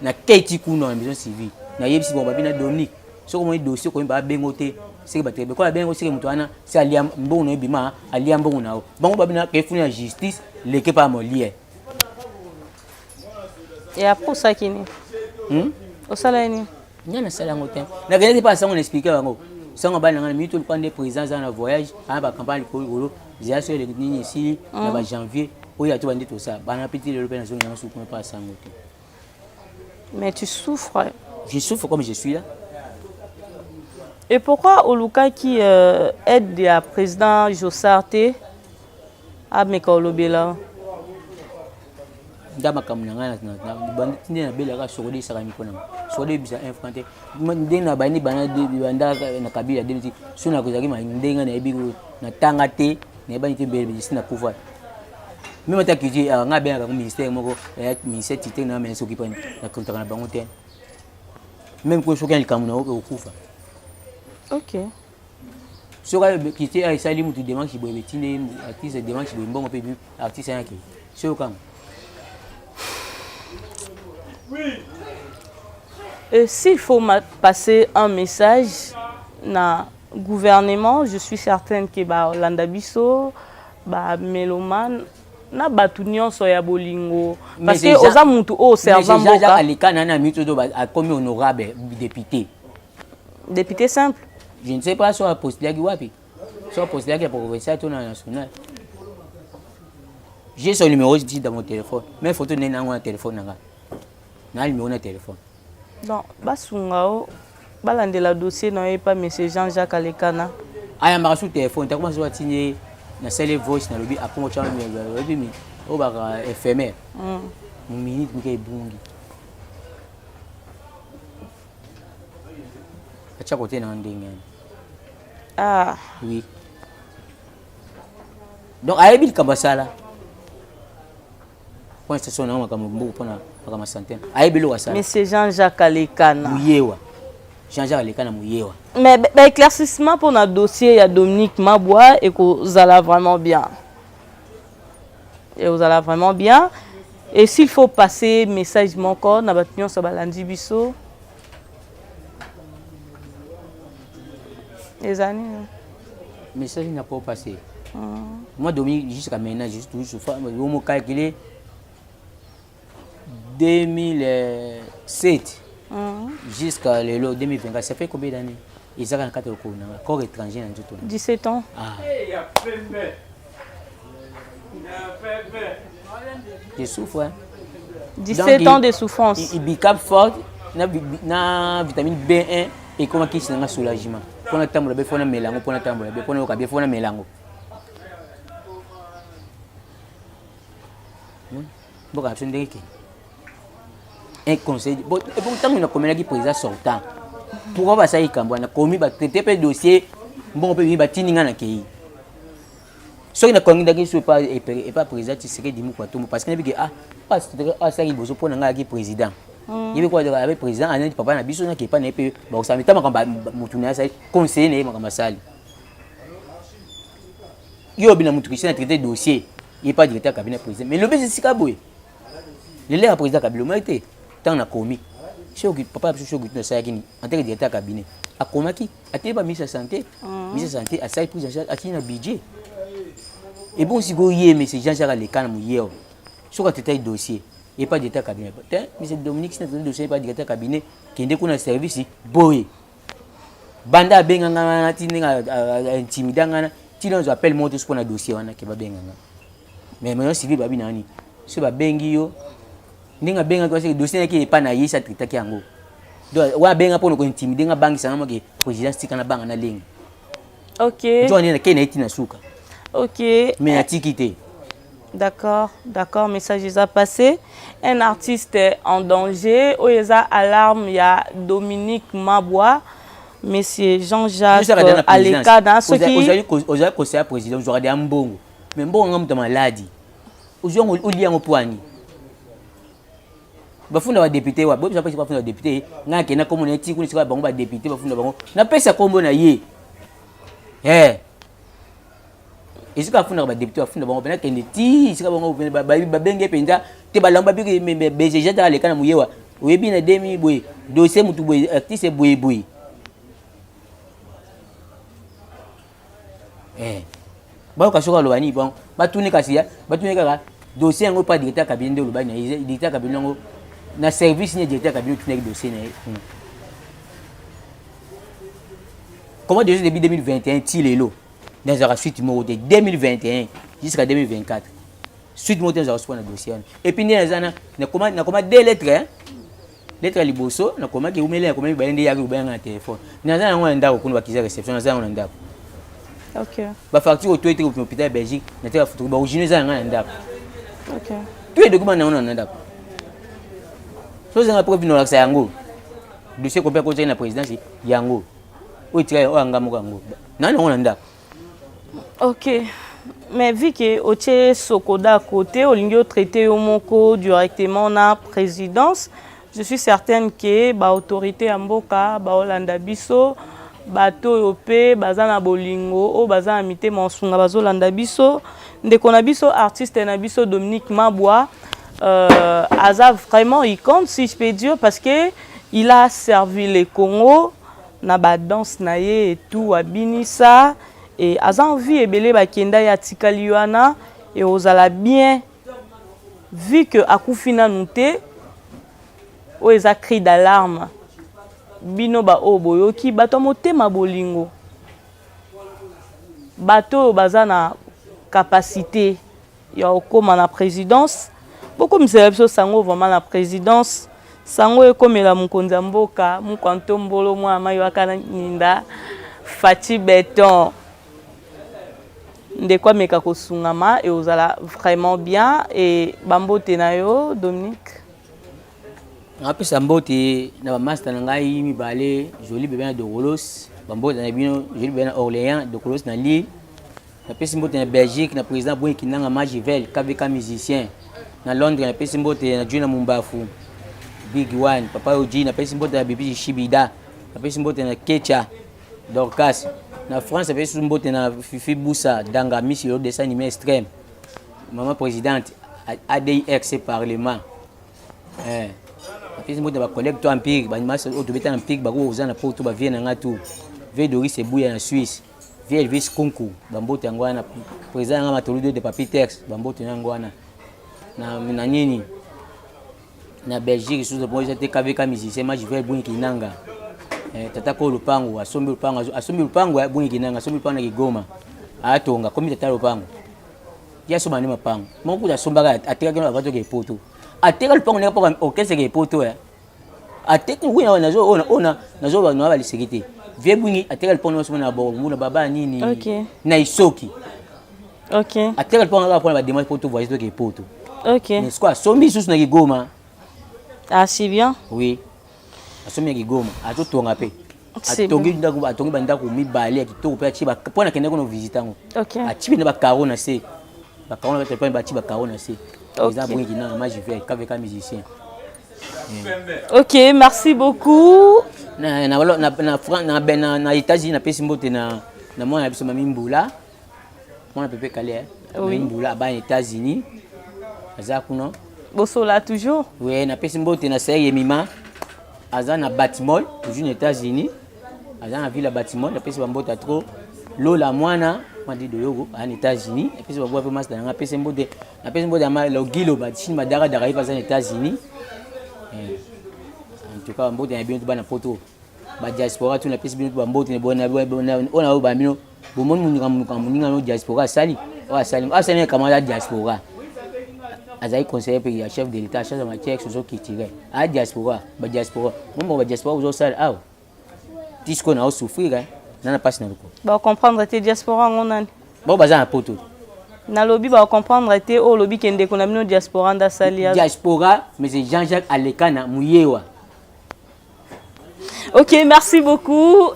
Speaker 1: naketi kuna na maison civile, nayebisi bango babi na Dominique, soki omoni dossier okomi babengo te, seke bato bekola abengo, seke moto wana se alia mbongo na yo, bima alia mbongo na yo. Bango babi na kefuni na justice leke pa Molière.
Speaker 2: Et après osalaki nini?
Speaker 1: Hmm?
Speaker 2: Osalaki nini?
Speaker 1: Ngai nasala yango te. Nakendaki mpe sango na expliquer bango, sango bana ngai na minute oluka nde président aza na voyage, aya bacampagne likolo likolo, zela so eleki nini esili na bajanvier oyo ato bande tosala bana peti lelo mpe nazongi nanga suku mpe asango te.
Speaker 2: Mais tu souffres.
Speaker 1: Je souffre comme je suis là.
Speaker 2: Et pourquoi olukaki aide ya président Josar te, ameka olobela?
Speaker 1: Nda makambo na ngai nde nabelaka sokode esaka miko nanga sokode ebisa un franc te. Ndenge na bandi banda na Kabila demti so nakozalaki ndenge nayebi natanga te, nayebani te mbele si nakufa. Même ata culture ngai abengaka yango ministère moko, ministère titre na mene soki pani nakotaka na bango te, même ko soki ya likambo na oke okufa. Soki culture esali mutu démarche boye, betinde artiste démarche boye, mbongo mpe artiste ayaki soki okanga.
Speaker 2: Et s'il faut passer un message na gouvernement, je suis certaine que ba landa biso, ba mélomane, na bato nyonso ya bolingo, parce que oza mutu oyo servant mboka.
Speaker 1: Aleka na mito to akomi honorable député.
Speaker 2: Député simple.
Speaker 1: Je ne sais pas so apostulaki wapi, so apostulaki ya provincial to na national. J'ai son numéro ici dans mon téléphone, mais photo nene nango na téléphone nanga na numéro na téléphone.
Speaker 2: Donc basunga o balandela dossier na ye pa monsieur Jean-Jacques Alekana.
Speaker 1: Ayambaka su téléphone takoma so atindi nasali voice, nalobi akongo tya oyebi oyo baka éphémère, minute moke ebungi, atya kote na ndenge yani.
Speaker 2: Ah.
Speaker 1: Oui, donc ayebi likambo asala point station nango, makambo mbuku mpona makambo ya santé, ayebi eloko asala.
Speaker 2: Monsieur Jean-Jacques Alekana.
Speaker 1: Muyewa, Jean-Jacques Alekana Muyewa.
Speaker 2: Mais baéclaircissement mpona dossier ya Dominique Mabwa ekozala vraiment bien, ekozala vraiment bien. Et s'il faut passer message moko na bato nyonso balandi biso, eza nini?
Speaker 1: Message n'a pas passé. Moi, Dominique, jusqu'à maintenant, je suis toujours omo calculé 2007 jusqu'à lelo 2024, ça fait combien d'années? Ezaka na kati ya lokolo nanga corps étranger na nzoto.
Speaker 2: 17 ans.
Speaker 1: Ah. Je souffre, hein.
Speaker 2: 17
Speaker 1: Donc,
Speaker 2: ans de souffrance.
Speaker 1: Ibicap fort na vitamine B1 ekomaki kisi nanga soulagement mpona tambola be, mpona mela yango, mpona tambola be, mpona yoka be, mpona mela yango. Mboka na biso ndenge ke un conseil bon ntango nakomelaki président sortant, pourquoi basali likambo wana? Nakomi, batraite mpe dossier, mbongo mpe bimi, batindi nga nakei. Soki nakongindaki so epa président Tshisekedi Mukwa Tumbo, parce que nayebi ke ah asalaki liboso mpo na ngai, ayaki président, yebi ko abe président aneti papa na biso, naki epa na ye mpe bakosala ta makambo motu na ye asali, conseiller na ye makambo asali. Yo obi na motu christian traité dossier ye pas directeur cabinet président, mais lobi esika boye lelo ya président Kabila omaki te. Ntango nakomi soki papa biso soki nasalaki nini en tant que directeur cabinet, akomaki ateli ba ministre ya santé, ministre ya santé asali prise en charge, atili na budget. Ebongo sikoyo ye monsieur Jean Jacques Alekana Muyeo, soki atetaki dossier ye pas directeur cabinet te, monsieur Dominique sina traité dossier pas directeur cabinet, kende kuna service boye. Banda abenga nga wana ti ndenge intimida nga na ti nazwa appel moko te so mpona dossier wana ke babenga nga. Mais maintenant civil babi nani so babengi yo ndenge abengaki parce que dossier naki epa na ye sa traitaki yango. Donc wa abenga mpona kointimide nga, bangisa nga moke présidence tika na banga na lengi. Nzo wana nakei na ye ti na suka. Mais natiki te.
Speaker 2: D'accord, message est passé. Un artiste en danger, oyo eza alarme ya Dominique Mabwa, monsieur Jean-Jacques Alekana. Soki
Speaker 1: ozali conseiller président, ozwaka deya mbongo, mais mbongo nga moto ya maladi ozwi yango, olia yango pwani. Bafunda badéputé wa boyebisa mpe bafunda badéputé, ngai akenda kombo na ye ti kuna esika bango badéputé bafunda bango, napesa kombo na ye. Eh. Esika afundaka ba député afunda bango pena kende ti esika bango babenge mpenza te balamba biki BCG ta aleka na muyewa oyebi na demi boye dossier mutu boye artiste boye boye eh bayoka soki aloba nini bango batuni kasi batuni kaka dossier yango pa directeur cabinet nde olobaki na ye directeur cabinet yango na service nini directeur cabinet otunaki dossier na ye hmm. Comment déjà depuis 2021 ti lelo nazalaka suite moko te 2021 jusqu'à 2024 suite moko te nazalaka suite na dossier wana et puis nde naza na nakoma nakoma deux lettres hein? Lettre ya liboso nakomaki eumeli nakomaki mibale nde eyaki kobenga na telefone naza yango na ndako kuna bakiza réception naza yango na ndako
Speaker 2: okay.
Speaker 1: Bafacture oyo toyeteki na hôpital ya Belgique nateka fotokopi baoriginaux eza yanga na ndako okay. Tous les documents nango na ndako so ozanga preuve nolakisa yango dossier complet akotaki na présidence yango oyo etikali oyo anga moko yango nani yango na ndako.
Speaker 2: Ok, mais vu que otie Sokoda à côté, olingi otraite yo moko directement na présidence, je suis certaine que ba autorité ya mboka baolanda biso, bato oyo mpe baza na bolingo oyo baza na mitema osunga bazolanda biso. Ndeko na biso artiste na biso Dominique Mabwa aza vraiment icône si je peux dire parce que il a servi le Congo na ba danse na ye et tout abinisa et aza envie ebele bakenda ye atikali wana et ozala bien vu que akufi nanu te. Oyo eza cri d'alarme bino ba oyo boyoki bato ya motema bolingo bato oyo baza na capacité ya kokóma na présidence bokomisela biso sango vraiment na présidence sango ekomela mokonzi ya mboka mokwantombolo mwana mai waka na ninda Fatshi Béton ndeko ameka kosungama e ozala vraiment bien. E bambote na yo Dominique.
Speaker 1: Napesa mbote na bamaster na ngai mibale, Joli Bebe na Dogolos, bambote na bino Joli Bebe na Orléans, Dogolos na Lille. Napesi mbote na Belgique na président Boni Kinanga Magivel KVK musicien. Na Londres napesi mbote na Juna Mumbafu Big One Papa Oji. Napesi mbote na Bibi Shibida, napesi mbote na Kecha Dorcas. Na France napesi mbote na Fifi Busa Danga Miss Lolo dessin animé extrême, maman présidente ADIRC parlement. Eh, napesi mbote na bacollègue to empire bamasa oyo tobeta na empire bako oza na poto bavie na nga tout vie Doris Ebuya na Suisse, vie Elvis Kunku bambote yango wana, président yanga Matoludo de Papi Tex bambote yango wana na nini na Belgique lisusu po eza te KVK musicien Magivel Bwingi Kinanga. Eh, tata ko lupango asombi lupango asombi lupango ya Bwingi Kinanga asombi lupango na Kigoma atonga komi tata lupango ye asomba nde mapango moko kuta asombaka atekaki na bato ke poto ateka lupango ndenge mpo orchestre ke poto ya ateki wina nazo ona ona nazo ba na baliseki te vie Bwingi ateka lupango nyonso na boko na baba nini na isoki ateka lupango kaka mpona bademande po to voyage toke poto mais sikoyo asombi lisusu na Kigoma.
Speaker 2: Ah, c'est bien.
Speaker 1: Oui, asombi na Kigoma azotonga mpe atongi ndako atongi bandako mibale ya kitoko mpe atie mpo nakende kono visite yango atie mpe na bakaro na se bakaro na kati batie bakaro na se eza Bwingi Kinanga Magivel KVK musicien.
Speaker 2: Ok, merci beaucoup.
Speaker 1: Na, na, na, na, na, na, na États-Unis napesi mbote na mwana na biso Mami Mbula mwana Pepe Kale eh?
Speaker 2: Oui.
Speaker 1: Mami Mbula aba na États-Unis aza kuna.
Speaker 2: Bosola toujours.
Speaker 1: Oui, napesi mbote na Seye Yemima aza na Baltimore toujours na États-Unis aza na ville ya Baltimore napesi bambote ya trop Lola mwana Madi Doyogo aza na États-Unis napesi babwa mpe masta nanga apesi mbote napesi mbote ya Logilo Batishini Madaradara ye mpe aza na États-Unis. Eh, en tout cas mbote na bino to bana poto badiaspora tu napesi bino to bambote oyo na oyo bamino bomoni moninga moninga no diaspora asali oyo asali asali camarade ya diaspora azali conseiller mpe ya chef de l'état charge ya matière socio culturelle aya diaspora badiaspora momo badiaspora ozosala awa ti sikoyo na osouffrir na na mpasi na lokolo.
Speaker 2: Bacomprendre te diaspora yango nani.
Speaker 1: Bao baza na poto.
Speaker 2: Nalobi bacomprendre te oyo olobi ke ndeko na bino diaspora nde asali.
Speaker 1: Diaspora mais Jean-Jacques Alekana Muyewa.
Speaker 2: Ok, merci beaucoup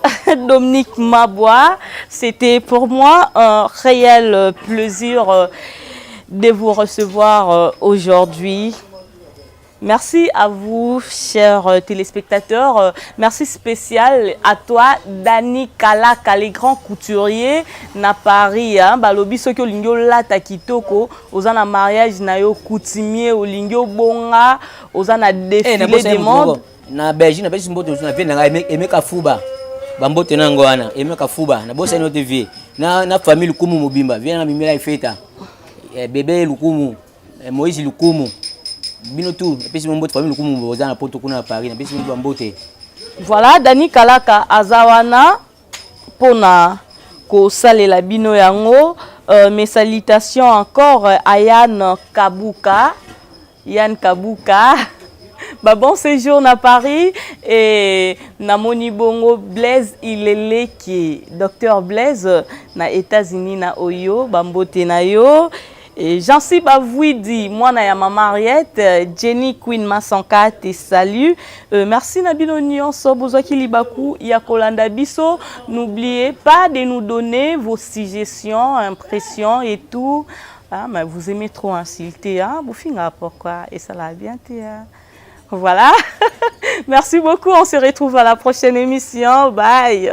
Speaker 2: Dominique Mabois. C'était pour moi un réel plaisir de vous recevoir aujourd'hui. Merci à vous, chers téléspectateurs. Merci spécial à toi, Dani Kalaka, les grands couturiers na Paris. Hein. Balobi soki olingi olata kitoko, oza na mariage na yo coutumier, olingi obonga, oza na défilé de mode.
Speaker 1: Na Belgique, napesi mbote mosusu na vie na ngai, Emeka Fuba, bambote na yango wana. Emeka Fuba, nabosani yo te vie na famille Lukumu mobimba, vie na mimela efeta, bebe Lukumu, Moïse Lukumu, bino tout napesi bino mbote. Famille Lukumu, boza na Poto kuna na Paris, napesi bino bambote.
Speaker 2: Voilà, Dani Kalaka aza wana mpona kosalela bino yango. Mes salutations encore à Yann Kabuka. Yann Kabuka, bah, bon séjour à Paris. Et namoni bongo Blaise Ileleki, docteur Blaise na États-Unis na Oyo, bambote na yo. Et Jancy Bavouidi, mwana ya mama Mariette, Jenny Queen Masanka te salue. Merci na bino nyonso bozwaki libaku ya kolanda biso. N'oubliez pas de nous donner vos suggestions, impressions et tout. Ah, mais vous aimez trop insulter, hein? Bofinga, pourquoi? Et ça l'a bien été, hein? Voilà. Merci beaucoup. On se retrouve à la prochaine émission. Bye.